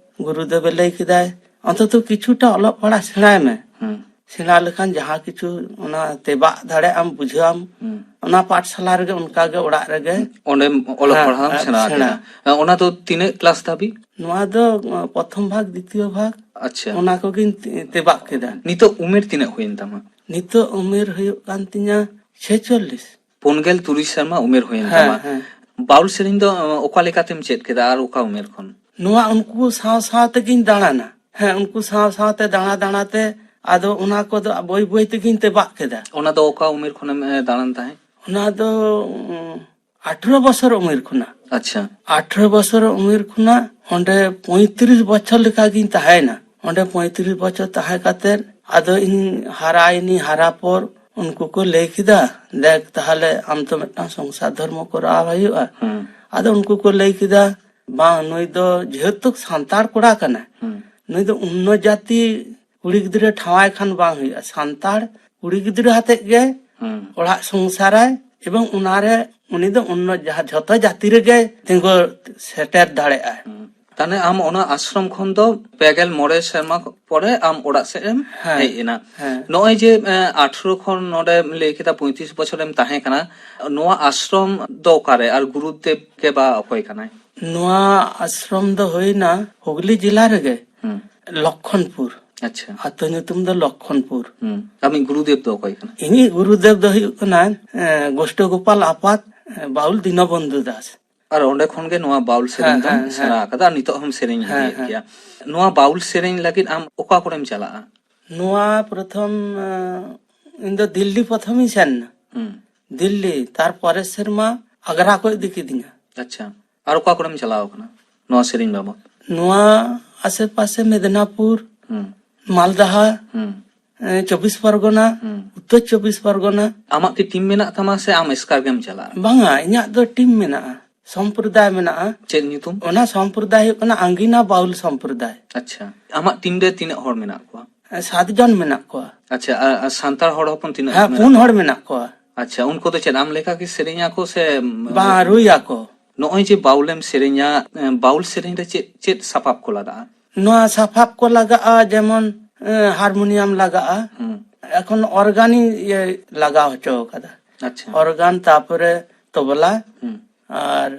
ᱜᱩᱨᱩ ᱫᱮᱵᱮ ᱞᱟᱹᱭ ᱠᱮᱫᱟᱭ, "ᱚᱱᱛᱚᱛᱚ ᱠᱤᱪᱷᱩᱴᱟ ᱚᱞᱚᱜ ᱯᱟᱲᱦᱟᱜ ᱥᱮᱬᱟᱭ ᱢᱮ᱾ ᱦᱩᱸ᱾ ᱥᱮᱬᱟ ᱞᱮᱠᱷᱟᱱ ᱡᱟᱦᱟᱸ ᱠᱤᱪᱷᱩ ᱚᱱᱟ ᱛᱮᱵᱟᱜ ᱫᱟᱲᱮᱭᱟᱜ ᱟᱢ, ᱵᱩᱡᱷᱟᱹᱣ ᱟᱢ᱾" ᱦᱩᱸ᱾ ᱚᱱᱟ ᱯᱟᱴᱷᱥᱟᱞᱟ ᱨᱮᱜᱮ ᱚᱱᱠᱟ ᱜᱮ ᱚᱲᱟᱜ ᱨᱮᱜᱮ ᱚᱸᱰᱮᱢ ᱚᱞᱚᱜ ᱦᱮᱸ, ᱯᱟᱲᱦᱟᱣ ᱮᱢ ᱦᱮᱸ, ᱥᱮᱬᱟ ᱥᱮᱬᱟ᱾ ᱠᱮᱫᱟ᱾ ᱚᱱᱟ ᱫᱚ ᱛᱤᱱᱟᱹᱜ ᱠᱞᱟᱥ ᱫᱷᱟᱹᱵᱤᱡ? ᱱᱚᱣᱟ ᱫᱚ, ᱚ, ᱯᱨᱚᱛᱷᱚᱢ ᱵᱷᱟᱜᱽ, ᱫᱤᱛᱤᱭᱚ ᱵᱷᱟᱜᱽ, ᱟᱪᱪᱷᱟ᱾ ᱚᱱᱟ ᱠᱚᱜᱮᱧ ᱛᱮ-, ᱛᱮᱵᱟᱜ ᱠᱮᱫᱟ᱾ ᱱᱤᱛᱚᱜ ᱩᱢᱮᱨ ᱛᱤᱱᱟᱹᱜ ᱦᱩᱭᱮᱱ ᱛᱟᱢᱟ? ᱱᱤᱛᱚᱜ ᱩᱢᱮᱨ ᱦᱩᱭᱩᱜ ᱠᱟᱱ ᱛᱤᱧᱟ ᱪᱷᱮᱪᱚᱞᱞᱤᱥ᱾ ᱯᱩᱱ ᱜᱮᱞ ᱛᱩᱨᱩᱭ ᱥᱮᱨᱢᱟ ᱩᱢᱮᱨ ᱦᱩᱭᱮᱱ ᱦᱮᱸ, ᱛᱟᱢᱟ᱾ ᱦᱮᱸ᱾ ᱵᱟᱣᱩᱞ ᱥᱮᱨᱮᱧ ᱫᱚ, ᱚ, ᱚᱠᱟ ᱞᱮᱠᱟᱛᱮᱢ ᱪᱮᱫ ᱠᱮᱫᱟ ᱟᱨ ᱚᱠᱟ ᱩᱢᱮᱨ ᱠᱷᱚᱱ? ᱱᱚᱣᱟ ᱩᱱᱠᱩ ᱥᱟᱶ ᱥᱟᱶ ᱛᱮᱜᱤᱧ ᱫᱟᱬᱟᱱᱟ᱾ ᱦᱮᱸ, ᱩᱱᱠᱩ ᱥᱟᱶ ᱥᱟᱶ ᱛᱮ ᱫᱟᱬᱟ ᱫᱟᱬᱟ ᱛᱮ ᱟᱫᱚ ᱚᱱᱟ ᱠᱚᱫᱚ ᱵᱟᱹᱭ ᱵᱟᱹᱭ ᱛᱮᱜᱤᱧ ᱛᱮᱵᱟᱜ ᱠᱮᱫᱟ᱾ ᱚᱱᱟ ᱫᱚ ᱚᱠᱟ ᱩᱢᱮᱨ ᱠᱷᱚᱱᱮᱢ, ᱮ, ᱫᱟᱬᱟᱱ ᱛᱟᱦᱮᱸᱫ? ᱚᱱᱟ ᱫᱚ, ᱩᱸ, ᱟᱴᱷᱨᱚ ᱵᱚᱪᱷᱚᱨ ᱩᱢᱮᱨ ᱠᱷᱚᱱᱟᱜ᱾ ᱟᱪᱪᱷᱟ᱾ ᱟᱴᱷᱨᱚ ᱵᱚᱪᱷᱚᱨ ᱩᱢᱮᱨ ᱠᱷᱚᱱᱟᱜ ᱚᱸᱰᱮ ᱯᱚᱸᱭᱛᱨᱤᱥ ᱵᱚᱪᱷᱚᱨ ᱞᱮᱠᱟᱜᱤᱧ ᱛᱟᱦᱮᱸᱭᱮᱱᱟ᱾ ᱚᱸᱰᱮ ᱯᱚᱸᱭᱛᱨᱤᱥ ᱵᱚᱪᱷᱚᱨ ᱛᱟᱦᱮᱸ ᱠᱟᱛᱮᱫ ᱟᱫᱚ ᱤᱧ ᱦᱟᱨᱟᱭᱮᱱᱤᱧ, ᱦᱟᱨᱟ ᱯᱚᱨ ᱩᱱᱠᱩ ᱠᱚ ᱞᱟᱹᱭ ᱠᱮᱫᱟ, "ᱫᱮᱠ, ᱛᱟᱦᱞᱮ ᱟᱢ ᱛᱚ ᱢᱤᱫᱴᱟᱝ ᱥᱚᱝᱥᱟᱨ ᱫᱷᱚᱨᱢᱚ ᱠᱚᱨᱟᱣ ᱦᱩᱭᱩᱜᱼᱟ᱾" ᱦᱩᱸ᱾ ᱟᱫᱚ ᱩᱱᱠᱩ ᱠᱚ ᱞᱟᱹᱭ ᱠᱮᱫᱟ, "ᱵᱟᱝ, ᱱᱩᱭ ᱫᱚ ᱡᱮᱦᱮᱛᱩ ᱥᱟᱱᱛᱟᱲ ᱠᱚᱲᱟ ᱠᱟᱱᱟᱭ, ᱦᱩᱸ᱾ ᱱᱩᱭ ᱫᱚ ᱚᱱᱱᱚ ᱡᱟᱹᱛᱤ ᱠᱩᱲᱤ ᱜᱤᱫᱽᱨᱟᱹ ᱴᱷᱟᱶᱟᱭ ᱠᱷᱟᱱ ᱵᱟᱝ ᱦᱩᱭᱩᱜᱼᱟ, ᱥᱟᱱᱛᱟᱲ ᱠᱩᱲᱤ ᱜᱤᱫᱽᱨᱟᱹ ᱟᱛᱮᱫ ᱜᱮ ᱦᱩᱸ᱾ ᱚᱲᱟᱜ ᱥᱚᱝᱥᱟᱨᱟᱭ, ᱮᱵᱚᱝ ᱚᱱᱟᱨᱮ ᱩᱱᱤ ᱫᱚ ᱚᱱᱱᱚ ᱡᱟᱦᱟᱸ ᱡᱷᱚᱛᱚ ᱡᱟᱹᱛᱤ ᱨᱮᱜᱮ ᱛᱤᱸᱜᱩ ᱥᱮᱴᱮᱨ ᱫᱟᱲᱮᱭᱟᱜᱼᱟᱭ᱾" ᱦᱩᱸ᱾ ᱛᱟᱦᱞᱮ ᱟᱢ ᱚᱱᱟ ᱟᱥᱨᱚᱢ ᱠᱷᱚᱱ ᱫᱚ ᱯᱮ ᱜᱮᱞ ᱢᱚᱬᱮ ᱥᱮᱨᱢᱟ ᱯᱚᱨᱮ ᱟᱢ ᱚᱲᱟᱜ ᱥᱮᱫ ᱮᱢ ᱦᱮᱸ, ᱦᱮᱡ ᱮᱱᱟ᱾ ᱦᱮᱸ᱾ ᱱᱚᱜᱼᱚᱭ ᱡᱮ ᱮ, ᱟᱴᱷᱨᱚ ᱠᱷᱚᱱ ᱱᱚᱰᱮᱢ ᱞᱟᱹᱭ ᱠᱮᱫᱟ ᱯᱚᱸᱭᱛᱨᱤᱥ ᱵᱚᱪᱷᱚᱨᱮᱢ ᱛᱟᱦᱮᱸ ᱠᱟᱱᱟ, ᱱᱚᱣᱟ ᱟᱥᱨᱚᱢ ᱫᱚ ᱚᱠᱟᱨᱮ ᱟᱨ ᱜᱩᱨᱩᱫᱮᱵ ᱜᱮ ᱵᱟ ᱚᱠᱚᱭ ᱠᱟᱱᱟᱭ? ᱱᱚᱣᱟ ᱟᱥᱨᱚᱢ ᱫᱚ ᱦᱩᱭᱱᱟ ᱦᱩᱜᱽᱞᱤ ᱡᱮᱞᱟ ᱨᱮᱜᱮ, ᱦᱩᱸ᱾ ᱞᱚᱠᱷᱚᱱᱯᱩᱨ᱾ ᱟᱪᱪᱷᱟ᱾ ᱟᱹᱛᱩ ᱧᱩᱛᱩᱢ ᱫᱚ ᱞᱚᱠᱷᱚᱱᱯᱩᱨ᱾ ᱦᱩᱸ᱾ ᱟᱢᱤᱡ ᱜᱩᱨᱩᱫᱮᱵ ᱫᱚ ᱚᱠᱚᱭ ᱠᱟᱱᱟ? ᱤᱧᱤᱡ ᱜᱩᱨᱩᱫᱮᱵ ᱫᱚ ᱦᱩᱭᱩᱜ ᱠᱟᱱᱟ ᱮ, ᱜᱳᱥᱴᱚ ᱜᱳᱯᱟᱞ ᱟᱯᱟᱛ, ᱮ, ᱵᱟᱣᱩᱞ ᱫᱤᱱᱚᱵᱚᱱᱫᱷᱩ ᱫᱟᱥ᱾ ᱟᱨ ᱚᱸᱰᱮ ᱠᱷᱚᱱ ᱜᱮ ᱱᱚᱣᱟ ᱵᱟᱣᱩᱞ ᱥᱮᱨᱮᱧ ᱦᱮᱸ, ᱫᱚᱢ ᱦᱮᱸ, ᱥᱮᱬᱟ ᱦᱮᱸ᱾ ᱟᱠᱟᱫᱟ ᱟᱨ ᱱᱤᱛᱚᱜ ᱦᱚᱸᱢ ᱥᱮᱨᱮᱧ ᱦᱮᱸ, ᱤᱫᱤᱭᱮᱫ ᱦᱮᱸ᱾ ᱜᱮᱭᱟ᱾ ᱱᱚᱣᱟ ᱵᱟᱣᱩᱞ ᱥᱮᱨᱮᱧ ᱞᱟᱹᱜᱤᱫ ᱟᱢ ᱚᱠᱟ ᱠᱚᱨᱮᱢ ᱪᱟᱞᱟᱜᱼᱟ? ᱱᱚᱣᱟ ᱯᱨᱚᱛᱷᱚᱢ ᱮ, ᱤᱧ ᱫᱚ ᱫᱤᱞᱞᱤ ᱯᱨᱚᱛᱷᱚᱢᱤᱧ ᱥᱮᱱ ᱮᱱᱟ᱾ ᱦᱩᱸ᱾ ᱫᱤᱞᱞᱤ, ᱛᱟᱨ ᱯᱚᱨᱮᱨ ᱥᱮᱨᱢᱟ ᱟᱜᱽᱨᱟ ᱠᱚ ᱤᱫᱤ ᱠᱤᱫᱤᱧᱟ᱾ ᱟᱪᱪᱷᱟ᱾ ᱟᱨ ᱚᱠᱟ ᱠᱚᱨᱮᱢ ᱪᱟᱞᱟᱣ ᱟᱠᱟᱱᱟ ᱱᱚᱣᱟ ᱥᱮᱨᱮᱧ ᱵᱟᱵᱚᱫ? ᱱᱚᱣᱟ ᱟᱥᱮ ᱯᱟᱥᱮ ᱢᱮᱫᱽᱱᱟᱯᱩᱨ, ᱦᱩᱸ᱾ ᱢᱟᱞᱫᱟᱦᱟ, ᱦᱩᱸ᱾ ᱮ, ᱪᱚᱵᱵᱤᱥ ᱯᱚᱨᱜᱚᱱᱟ, ᱦᱩᱸ᱾ ᱩᱛᱛᱚᱨ ᱪᱚᱵᱵᱤᱥ ᱯᱚᱨᱜᱚᱱᱟ᱾ ᱟᱢᱟᱜ ᱠᱤ ᱴᱤᱢ ᱢᱮᱱᱟᱜ ᱛᱟᱢᱟ ᱥᱮ ᱟᱢ ᱮᱥᱠᱟᱨ ᱜᱮᱢ ᱪᱟᱞᱟᱜᱼᱟ? ᱵᱟᱝᱟ, ᱤᱧᱟᱹᱜ ᱫᱚ ᱴᱤᱢ ᱢᱮᱱᱟᱜᱼᱟ, ᱥᱚᱢᱯᱨᱚᱫᱟᱭ ᱢᱮᱱᱟᱜᱼᱟ᱾ ᱪᱮᱫ ᱧᱩᱛᱩᱢ? ᱚᱱᱟ ᱥᱚᱢᱯᱨᱚᱫᱟᱭ ᱦᱩᱭᱩᱜ ᱠᱟᱱᱟ ᱟᱝᱜᱤᱱᱟ ᱵᱟᱣᱩᱞ ᱥᱚᱢᱯᱨᱚᱫᱟᱭ᱾ ᱟᱪᱪᱷᱟ, ᱟᱢᱟᱜ ᱴᱤᱢ ᱨᱮ ᱛᱤᱱᱟᱹᱜ ᱦᱚᱲ ᱢᱮᱱᱟᱜ ᱠᱚᱣᱟ? ᱮ, ᱥᱟᱛ ᱡᱚᱱ ᱢᱮᱱᱟᱜ ᱠᱚᱣᱟ᱾ ᱟᱪᱪᱷᱟ, ᱟᱨ, ᱟᱨ ᱥᱟᱱᱛᱟᱲ ᱦᱚᱲ ᱦᱚᱯᱚᱱ ᱛᱤᱱᱟᱹᱜ ᱦᱮᱸ, ᱢᱮᱱᱟᱜ ᱯᱩᱱ ᱠᱚᱣᱟ? ᱦᱚᱲ ᱢᱮᱱᱟᱜ ᱠᱚᱣᱟ᱾ ᱟᱪᱪᱷᱟ, ᱩᱱᱠᱩ ᱫᱚ ᱪᱮᱫ ᱟᱢ ᱞᱮᱠᱟ ᱜᱮ ᱥᱮᱨᱮᱧ ᱟᱠᱚ ᱥᱮ? ᱵᱟᱝ, ᱨᱩᱭᱟᱠᱚ᱾ ᱱᱚᱜᱼᱚᱭ ᱡᱮ ᱵᱟᱣᱩᱞᱮᱢ ᱥᱮᱨᱮᱧᱟ, ᱮ, ᱵᱟᱣᱩᱞ ᱥᱮᱨᱮᱧ ᱨᱮ ᱪᱮᱫ, ᱪᱮᱫ ᱥᱟᱯᱟᱵ ᱠᱚ ᱞᱟᱜᱟᱜᱼᱟ? ᱱᱚᱣᱟ ᱥᱟᱯᱟᱵ ᱠᱚ ᱞᱟᱜᱟᱜᱼᱟ, ᱡᱮᱢᱚᱱ ᱮ, ᱦᱟᱨᱢᱳᱱᱤᱭᱟᱢ ᱞᱟᱜᱟᱜᱼᱟ᱾ ᱦᱩᱸ᱾ ᱮᱠᱷᱚᱱ ᱚᱨᱜᱟᱱᱤᱧ ᱤᱭᱟᱹ ᱞᱟᱜᱟᱣ ᱦᱚᱪᱚ ᱠᱟᱫᱟ᱾ ᱟᱪᱪᱷᱟ᱾ ᱚᱨᱜᱟᱱ, ᱛᱟᱯᱚᱨᱮ ᱛᱚᱵᱞᱟ ᱦᱩᱸ᱾ ᱟᱨ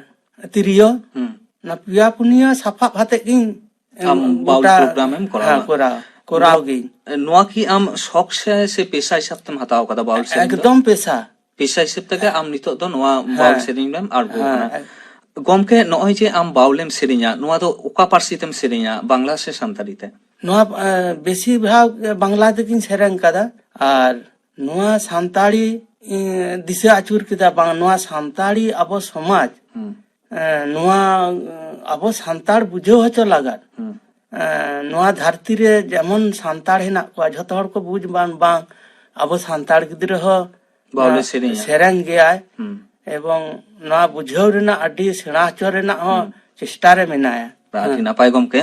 ᱛᱤᱨᱭᱳ᱾ ᱦᱩᱸ᱾ ᱚᱱᱟ ᱯᱮᱭᱟ ᱯᱩᱱᱭᱟᱹ ᱥᱟᱯᱟᱵ ᱦᱟᱛᱮᱫ ᱜᱤᱧ ᱮ, ᱟᱢ ᱵᱟᱣᱩᱞ ᱜᱚᱴᱟ, ᱯᱨᱳᱜᱨᱟᱢ ᱮᱢ ᱠᱚᱨᱟᱣᱟ? ᱦᱮᱸ, ᱠᱚᱨᱟᱣ, ᱠᱚᱨᱟᱣ ᱜᱤᱧ᱾ ᱱᱚᱣᱟ ᱠᱤ ᱟᱢ ᱥᱚᱠ ᱥᱮ, ᱥᱮ ᱯᱮᱥᱟ ᱦᱤᱥᱟᱹᱵ ᱛᱮᱢ ᱦᱟᱛᱟᱣ ᱠᱟᱫᱟ ᱵᱟᱣᱩᱞ ᱥᱮᱨᱮᱧ ᱫᱚ? ᱮᱠᱫᱚᱢ ᱯᱮᱥᱟ᱾ ᱯᱮᱥᱟ ᱦᱤᱥᱟᱹᱵ ᱛᱮᱜᱮ ᱟᱢ ᱱᱤᱛᱚᱜ ᱫᱚ ᱱᱚᱣᱟ ᱦᱮᱸ᱾ ᱵᱟᱣᱩᱞ ᱥᱮᱨᱮᱧ ᱨᱮᱢ ᱟᱬᱜᱚ ᱦᱮᱸ, ᱠᱟᱱᱟ᱾ ᱮᱠ- ᱜᱚᱢᱠᱮ, ᱱᱚᱜᱼᱚᱭ ᱡᱮ ᱟᱢ ᱵᱟᱣᱩᱞᱮᱢ ᱥᱮᱨᱮᱧᱟ, ᱱᱚᱣᱟ ᱫᱚ ᱚᱠᱟ ᱯᱟᱹᱨᱥᱤ ᱛᱮᱢ ᱥᱮᱨᱮᱧᱟ, ᱵᱟᱝᱞᱟ ᱥᱮ ᱥᱟᱱᱛᱟᱲᱤ ᱛᱮ? ᱱᱚᱣᱟ ᱮ, ᱵᱮᱥᱤᱨ ᱵᱷᱟᱜᱽ ᱵᱟᱝᱞᱟ ᱛᱮᱜᱤᱧ ᱥᱮᱨᱮᱧ ᱠᱟᱫᱟ᱾ ᱟᱨ ᱱᱚᱣᱟ ᱥᱟᱱᱛᱟᱲᱤ ᱮ, ᱫᱤᱥᱟᱹ ᱟᱹᱪᱩᱨ ᱠᱮᱫᱟ, ᱵᱟᱝ, ᱱᱚᱣᱟ ᱥᱟᱱᱛᱟᱲᱤ ᱟᱵᱚ ᱥᱚᱢᱟᱡᱽ ᱦᱩᱸ᱾ ᱮ, ᱱᱚᱣᱟ ᱮ, ᱟᱵᱚ ᱥᱟᱱᱛᱟᱲ ᱵᱩᱡᱷᱟᱹᱣ ᱦᱚᱪᱚ ᱞᱟᱜᱟᱫ᱾ ᱦᱩᱸ᱾ ᱮ, ᱱᱚᱣᱟ ᱫᱷᱟᱹᱨᱛᱤ ᱨᱮ ᱡᱮᱢᱚᱱ ᱥᱟᱱᱛᱟᱲ ᱦᱮᱱᱟᱜ ᱠᱚᱣᱟ, ᱡᱷᱚᱛᱚ ᱦᱚᱲ ᱠᱚ ᱵᱩᱡᱽ ᱵᱟᱝ, ᱵᱟᱝ, ᱟᱵᱚ ᱥᱟᱱᱛᱟᱲ ᱜᱤᱫᱽᱨᱟᱹ ᱦᱚᱸ ᱵᱟᱣᱞᱮ ᱮ, ᱥᱮᱨᱮᱧᱟ᱾ ᱥᱮᱨᱮᱧ ᱜᱮᱭᱟᱭ᱾ ᱦᱩᱸ᱾ ᱮᱵᱚᱝ ᱱᱚᱣᱟ ᱵᱩᱡᱷᱟᱹᱣ ᱨᱮᱱᱟᱜ, ᱟᱹᱰᱤ ᱥᱮᱬᱟ ᱦᱚᱪᱚ ᱨᱮᱱᱟᱜ ᱦᱚᱸ ᱦᱩᱸ᱾ ᱪᱮᱥᱴᱟ ᱨᱮ ᱢᱮᱱᱟᱭᱟ᱾ ᱟᱹᱰᱤ ᱦᱮᱸ᱾ ᱱᱟᱯᱟᱭ ᱜᱚᱢᱠᱮ᱾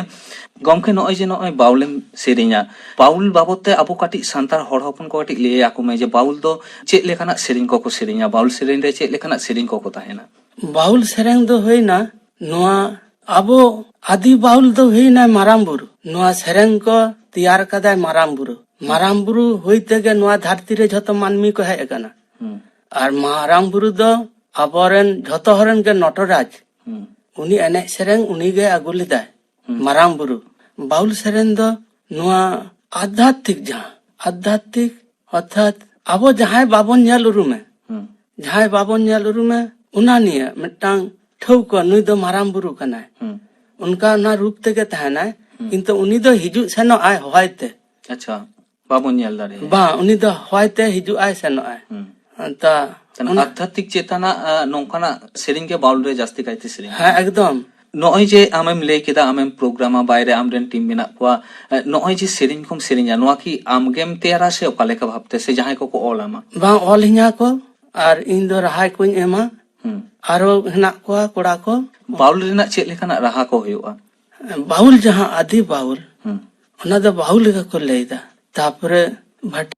ᱜᱚᱢᱠᱮ, ᱱᱚᱜᱼᱚᱭ ᱡᱮ ᱱᱚᱜᱼᱚᱭ ᱵᱟᱣᱞᱮᱢ ᱥᱮᱨᱮᱧᱟ, ᱵᱟᱣᱩᱞ ᱵᱟᱵᱚᱫ ᱛᱮ ᱟᱵᱚ ᱠᱟᱹᱴᱤᱡ ᱥᱟᱱᱛᱟᱲ ᱦᱚᱲ ᱦᱚᱯᱚᱱ ᱠᱚ ᱠᱟᱹᱴᱤᱡ ᱞᱟᱹᱭ ᱟᱠᱚ ᱢᱮ ᱡᱮ ᱵᱟᱣᱩᱞ ᱫᱚ ᱪᱮᱫ ᱞᱮᱠᱟᱱᱟᱜ ᱥᱮᱨᱮᱧ ᱠᱚᱠᱚ ᱥᱮᱨᱮᱧᱟ, ᱵᱟᱣᱩᱞ ᱥᱮᱨᱮᱧ ᱨᱮ ᱪᱮᱫ ᱞᱮᱠᱟᱱᱟᱜ ᱥᱮᱨᱮᱧ ᱠᱚᱠᱚ ᱛᱟᱦᱮᱱᱟ? ᱵᱟᱣᱩᱞ ᱥᱮᱨᱮᱧ ᱫᱚ ᱦᱩᱭᱱᱟ ᱱᱚᱣᱟ ᱟᱵᱚ ᱟᱹᱫᱤ ᱵᱟᱹᱣᱞ ᱫᱚ ᱦᱩᱭᱱᱟᱭ ᱢᱟᱨᱟᱝ ᱵᱩᱨᱩ᱾ ᱱᱚᱣᱟ ᱥᱮᱨᱮᱧ ᱠᱚ ᱛᱮᱭᱟᱨ ᱠᱟᱫᱟᱭ ᱢᱟᱨᱟᱝ ᱵᱩᱨᱩ᱾ ᱢᱟᱨᱟᱝ ᱵᱩᱨᱩ ᱦᱩᱭ ᱛᱮᱜᱮ ᱱᱚᱣᱟ ᱫᱷᱟᱹᱨᱛᱤ ᱨᱮ ᱡᱷᱚᱛᱚ ᱢᱟᱹᱱᱢᱤ ᱠᱚ ᱦᱮᱡ ᱟᱠᱟᱱᱟ᱾ ᱦᱩᱸ᱾ ᱟᱨ ᱢᱟᱨᱟᱝ ᱵᱩᱨᱩ ᱫᱚ ᱟᱵᱚᱨᱮᱱ ᱡᱷᱚᱛᱚ ᱦᱚᱲ ᱨᱮᱱ ᱜᱮ ᱱᱚᱴᱚᱨᱟᱡᱽ᱾ ᱦᱩᱸ᱾ ᱩᱱᱤ ᱮᱱᱮᱡ ᱥᱮᱨᱮᱧ ᱩᱱᱤ ᱜᱮ ᱟᱹᱜᱩ ᱞᱮᱫᱟᱭ᱾ ᱦᱩᱸ᱾ ᱢᱟᱨᱟᱝ ᱵᱩᱨᱩ᱾ ᱵᱟᱹᱣᱞ ᱥᱮᱨᱮᱧ ᱫᱚ ᱱᱚᱣᱟ ᱟᱫᱷᱟᱛᱢᱤᱠ, ᱡᱟᱦᱟᱸ ᱟᱫᱷᱟᱛᱢᱤᱠ ᱚᱨᱛᱷᱟᱛ ᱟᱵᱚ ᱡᱟᱦᱟᱸᱭ ᱵᱟᱵᱚᱱ ᱧᱮᱞ ᱩᱨᱩᱢᱮ, ᱦᱩᱸ᱾ ᱡᱟᱦᱟᱸᱭ ᱵᱟᱵᱚᱱ ᱧᱮᱞ ᱩᱨᱩᱢᱮ, ᱚᱱᱟ ᱱᱤᱭᱮ ᱢᱤᱫᱴᱟᱝ ᱴᱷᱟᱹᱣᱠᱟᱹ, ᱱᱩᱭ ᱫᱚ ᱢᱟᱨᱟᱝ ᱵᱩᱨᱩ ᱠᱟᱱᱟᱭ᱾ ᱦᱩᱸ᱾ ᱚᱱᱠᱟ ᱚᱱᱟ ᱨᱩᱯ ᱛᱮᱜᱮ ᱛᱟᱦᱮᱱᱟᱭ, ᱦᱩᱸ᱾ ᱠᱤᱱᱛᱩ ᱩᱱᱤ ᱫᱚ ᱦᱤᱡᱩᱜ ᱥᱮᱱᱚᱜ ᱟᱭ ᱦᱚᱭ ᱛᱮ᱾ ᱟᱪᱪᱷᱟ, ᱵᱟᱵᱚᱱ ᱧᱮᱞ ᱫᱟᱲᱮᱭᱟᱭᱟ᱾ ᱵᱟᱝ, ᱩᱱᱤ ᱫᱚ ᱦᱚᱭ ᱛᱮ ᱦᱤᱡᱩᱜ ᱟᱭ ᱥᱮᱱᱚᱜ ᱟᱭ᱾ ᱦᱩᱸ᱾ ᱛᱟ, ᱛᱟᱦᱞᱮ ᱚᱱᱟ ᱟᱫᱷᱟᱛᱢᱤᱠ ᱪᱮᱛᱟᱱᱟᱜ, ᱟ, ᱱᱚᱝᱠᱟᱱᱟᱜ ᱥᱮᱨᱮᱧ ᱜᱮ ᱵᱟᱣᱩᱞ ᱨᱮ ᱡᱟᱹᱥᱛᱤ ᱠᱟᱭᱛᱮ ᱥᱮᱨᱮᱧ ᱦᱮᱸ, ᱠᱟᱱᱟ᱾ ᱮᱠᱫᱚᱢ᱾ ᱱᱚᱜᱼᱚᱭ ᱡᱮ ᱟᱢᱮᱢ ᱞᱟᱹᱭ ᱠᱮᱫᱟ, ᱟᱢᱮᱢ ᱯᱨᱳᱜᱨᱟᱢᱟ, ᱵᱟᱭᱨᱮ ᱟᱢᱨᱮᱱ ᱴᱤᱢ ᱢᱮᱱᱟᱜ ᱠᱚᱣᱟ, ᱮ, ᱱᱚᱜᱼᱚᱭ ᱡᱮ ᱥᱮᱨᱮᱧ ᱠᱚᱢ ᱥᱮᱨᱮᱧᱟ, ᱱᱚᱣᱟ ᱠᱤ ᱟᱢᱜᱮᱢ ᱛᱮᱭᱟᱨᱟ ᱥᱮ ᱚᱠᱟ ᱞᱮᱠᱟ ᱵᱷᱟᱵᱛᱮ, ᱥᱮ ᱡᱟᱦᱟᱸᱭ ᱠᱚᱠᱚ ᱚᱞ ᱟᱢᱟ? ᱵᱟᱝ, ᱚᱞ ᱤᱧᱟ ᱠᱚ ᱟᱨ ᱤᱧ ᱫᱚ ᱨᱟᱦᱟᱭ ᱠᱚᱧ ᱮᱢᱟ᱾ ᱦᱩᱸ᱾ ᱟᱨᱚ ᱦᱮᱱᱟᱜ ᱠᱚᱣᱟ ᱠᱚᱲᱟ ᱠᱚ᱾ ᱵᱟᱣᱩᱞ ᱨᱮᱱᱟᱜ ᱪᱮᱫ ᱞᱮᱠᱟᱱᱟᱜ ᱨᱟᱦᱟ ᱠᱚ ᱦᱩᱭᱩᱜᱼᱟ? ᱵᱟᱣᱩᱞ, ᱡᱟᱦᱟᱸ ᱟᱹᱫᱤ ᱵᱟᱣᱩᱞ, ᱦᱩᱸ᱾ ᱚᱱᱟ ᱫᱚ ᱵᱟᱣᱩᱞ ᱞᱮᱠᱟ ᱠᱚ ᱞᱟᱹᱭᱫᱟ᱾ ᱛᱟᱯᱚᱨᱮ ᱵᱷᱟᱴ-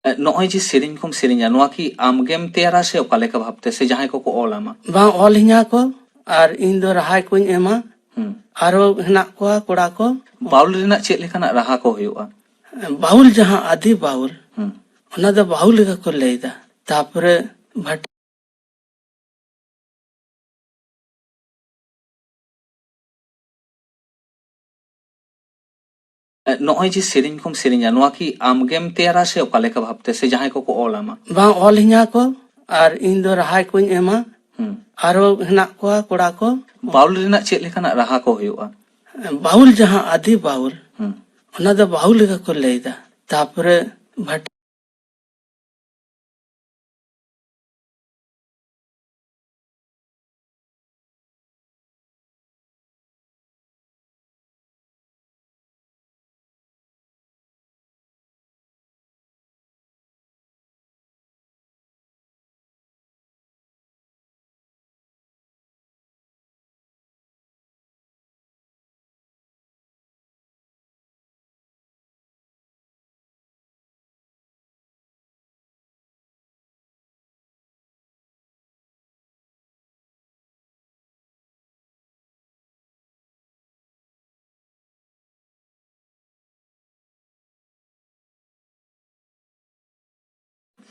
ᱮ, ᱱᱚᱜᱼᱚᱭ ᱡᱮ ᱥᱮᱨᱮᱧ ᱠᱚᱢ ᱥᱮᱨᱮᱧᱟ, ᱱᱚᱣᱟ ᱠᱤ ᱟᱢᱜᱮᱢ ᱛᱮᱭᱟᱨᱟ ᱥᱮ ᱚᱠᱟ ᱞᱮᱠᱟ ᱵᱷᱟᱵᱛᱮ, ᱥᱮ ᱡᱟᱦᱟᱸᱭ ᱠᱚᱠᱚ ᱚᱞ ᱟᱢᱟ? ᱵᱟᱝ, ᱚᱞ ᱤᱧᱟ ᱠᱚ ᱟᱨ ᱤᱧ ᱫᱚ ᱨᱟᱦᱟᱭ ᱠᱚᱧ ᱮᱢᱟ᱾ ᱦᱩᱸ᱾ ᱟᱨᱚ ᱦᱮᱱᱟᱜ ᱠᱚᱣᱟ ᱠᱚᱲᱟ ᱠᱚ᱾ ᱵᱟᱣᱩᱞ ᱨᱮᱱᱟᱜ ᱪᱮᱫ ᱞᱮᱠᱟᱱᱟᱜ ᱨᱟᱦᱟ ᱠᱚ ᱦᱩᱭᱩᱜᱼᱟ? ᱵᱟᱣᱩᱞ, ᱡᱟᱦᱟᱸ ᱟᱹᱫᱤ ᱵᱟᱣᱩᱞ, ᱦᱩᱸ᱾ ᱚᱱᱟ ᱫᱚ ᱵᱟᱣᱩᱞ ᱞᱮᱠᱟ ᱠᱚ ᱞᱟᱹᱭᱫᱟ᱾ ᱛᱟᱯᱚᱨᱮ ᱵᱷᱟᱴ- ᱮ, ᱱᱚᱜᱼᱚᱭ ᱡᱮ ᱥᱮᱨᱮᱧ ᱠᱚᱢ ᱥᱮᱨᱮᱧᱟ, ᱱᱚᱣᱟ ᱠᱤ ᱟᱢᱜᱮᱢ ᱛᱮᱭᱟᱨᱟ ᱥᱮ ᱚᱠᱟ ᱞᱮᱠᱟ ᱵᱷᱟᱵᱛᱮ, ᱥᱮ ᱡᱟᱦᱟᱸᱭ ᱠᱚᱠᱚ ᱚᱞ ᱟᱢᱟ? ᱵᱟᱝ, ᱚᱞ ᱤᱧᱟ ᱠᱚ ᱟᱨ ᱤᱧ ᱫᱚ ᱨᱟᱦᱟᱭ ᱠᱚᱧ ᱮᱢᱟ᱾ ᱦᱩᱸ᱾ ᱟᱨᱚ ᱦᱮᱱᱟᱜ ᱠᱚᱣᱟ ᱠᱚᱲᱟ ᱠᱚ᱾ ᱵᱟᱣᱩᱞ ᱨᱮᱱᱟᱜ ᱪᱮᱫ ᱞᱮᱠᱟᱱᱟᱜ ᱨᱟᱦᱟ ᱠᱚ ᱦᱩᱭᱩᱜᱼᱟ? ᱵᱟᱣᱩᱞ, ᱡᱟᱦᱟᱸ ᱟᱹᱫᱤ ᱵᱟᱣᱩᱞ, ᱦᱩᱸ᱾ ᱚᱱᱟ ᱫᱚ ᱵᱟᱣᱩᱞ ᱞᱮᱠᱟ ᱠᱚ ᱞᱟᱹᱭᱫᱟ᱾ ᱛᱟᱯᱚᱨᱮ ᱵᱷᱟᱴ-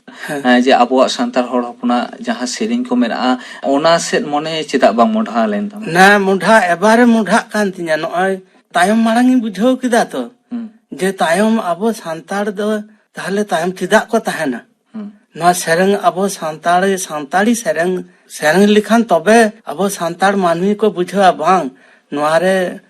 ᱦᱮᱸ᱾ ᱦᱮᱸ, ᱡᱮ ᱟᱵᱚᱣᱟᱜ ᱥᱟᱱᱛᱟᱲ ᱦᱚᱲ ᱦᱚᱯᱚᱱᱟᱜ ᱡᱟᱦᱟᱸ ᱥᱮᱨᱮᱧ ᱠᱚ ᱢᱮᱱᱟᱜᱼᱟ, ᱚᱱᱟ ᱥᱮᱫ ᱢᱚᱱᱮ ᱪᱮᱫᱟᱜ ᱵᱟᱝ ᱢᱚᱰᱷᱟ ᱞᱮᱱ ᱛᱟᱢᱟ? ᱱᱟ, ᱢᱚᱰᱷᱟ ᱮᱵᱟᱨᱮ ᱢᱚᱰᱷᱟᱜ ᱠᱟᱱ ᱛᱤᱧᱟ᱾ ᱱᱚᱜᱼᱚᱭ ᱛᱟᱭᱚᱢ ᱢᱟᱲᱟᱝ ᱤᱧ ᱵᱩᱡᱷᱟᱹᱣ ᱠᱮᱫᱟ ᱛᱚ, ᱦᱩᱸ᱾ ᱡᱮ ᱛᱟᱭᱚᱢ ᱟᱵᱚ ᱥᱟᱱᱛᱟᱲ ᱫᱚ ᱛᱟᱦᱞᱮ ᱛᱟᱭᱚᱢ ᱪᱮᱫᱟᱜ ᱠᱚ ᱛᱟᱦᱮᱱᱟ? ᱦᱩᱸ᱾ ᱱᱚᱣᱟ ᱥᱮᱨᱮᱧ ᱟᱵᱚ ᱥᱟᱱᱛᱟᱲᱤ, ᱥᱟᱱᱛᱟᱲᱤ ᱥᱮᱨᱮᱧ, ᱥᱮᱨᱮᱧ ᱞᱮᱠᱷᱟᱱ ᱛᱚᱵᱮ ᱟᱵᱚ ᱥᱟᱱᱛᱟᱲ ᱢᱟᱹᱱᱢᱤ ᱠᱚ ᱵᱩᱡᱷᱟᱹᱣᱟ, ᱵᱟᱝ, ᱱᱚᱣᱟ ᱨᱮ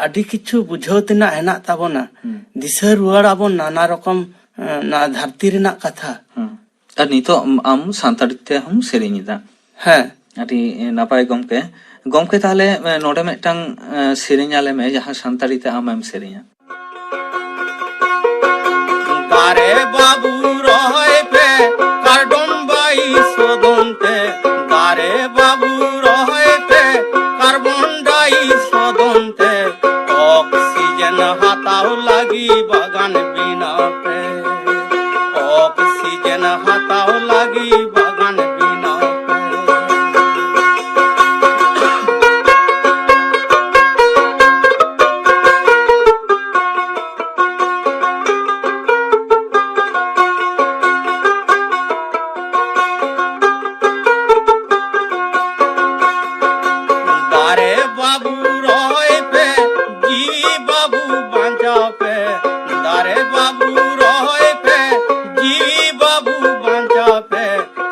ᱟᱹᱰᱤ ᱠᱤᱪᱷᱩ ᱵᱩᱡᱷᱟᱹᱣ ᱛᱮᱱᱟᱜ ᱦᱮᱱᱟᱜ ᱛᱟᱵᱚᱱᱟ᱾ ᱦᱩᱸ᱾ ᱫᱤᱥᱟᱹ ᱨᱩᱣᱟᱹᱲ ᱟᱵᱚᱱ ᱱᱟᱱᱟ ᱨᱚᱠᱚᱢ, ᱮ, ᱱᱚᱣᱟ ᱫᱷᱟᱹᱨᱛᱤ ᱨᱮᱱᱟᱜ ᱠᱟᱛᱷᱟ᱾ ᱦᱩᱸ᱾ ᱟᱨ ᱱᱤᱛᱚᱜ ᱟᱢ ᱥᱟᱱᱛᱟᱲᱤ ᱛᱮᱦᱚᱸᱢ ᱥᱮᱨᱮᱧ ᱮᱫᱟ᱾ ᱦᱮᱸ᱾ ᱟᱹᱰᱤ ᱱᱟᱯᱟᱭ ᱜᱚᱢᱠᱮ᱾ ᱜᱚᱢᱠᱮ, ᱛᱟᱦᱞᱮ, ᱮ, ᱱᱚᱰᱮ ᱢᱤᱫᱴᱟᱝ, ᱮ, ᱥᱮᱨᱮᱧ ᱟᱞᱮ ᱢᱮ, ᱡᱟᱦᱟᱸ ᱥᱟᱱᱛᱟᱲᱤ ᱛᱮ ᱟᱢᱮᱢ ᱥᱮᱨᱮᱧᱟ᱾ ᱫᱟᱨᱮ ᱵᱟᱹᱵᱩ ᱨᱚᱦᱚᱭ ᱯᱮ ᱠᱟᱨᱰᱚᱢ ᱵᱟᱭᱤᱥ ᱥᱚᱫᱚᱱ ᱛᱮ, ᱫᱟᱨᱮ ᱵᱟᱹᱵᱩ ᱨᱚᱦᱚᱭ ᱯᱮ ᱠᱟᱨᱵᱚᱱ ᱰᱟᱭᱤᱥ ᱥᱚᱫᱚᱱ ᱛᱮ, ᱚᱠᱥᱤᱡᱮᱱ ᱦᱟᱛᱟᱣ ᱞᱟᱹᱜᱤᱫ ᱵᱟᱜᱟᱱ ᱵᱮᱱᱟᱣ ᱯᱮ, ᱚᱠᱥᱤᱡᱮᱱ ᱦᱟᱛᱟᱣ ᱞᱟᱹᱜᱤᱫ ᱵᱟᱜᱟᱱ ᱵᱮᱱᱟᱣ ᱯᱮ᱾ ᱫᱟᱨᱮ ᱵᱟᱹᱵᱩ ᱨᱚᱦᱚᱭ ᱯᱮ, ᱡᱤᱣᱤ ᱵᱟᱹᱵᱩ ᱵᱟᱧᱪᱟᱣ ᱯᱮ᱾ ᱫᱟᱨᱮ ᱵᱟᱹᱵᱩ ᱨᱚᱦᱚᱭ ᱯᱮ, ᱡᱤᱣᱤ ᱵᱟᱹᱵᱩ ᱵᱟᱧᱪᱟᱣ ᱯᱮ᱾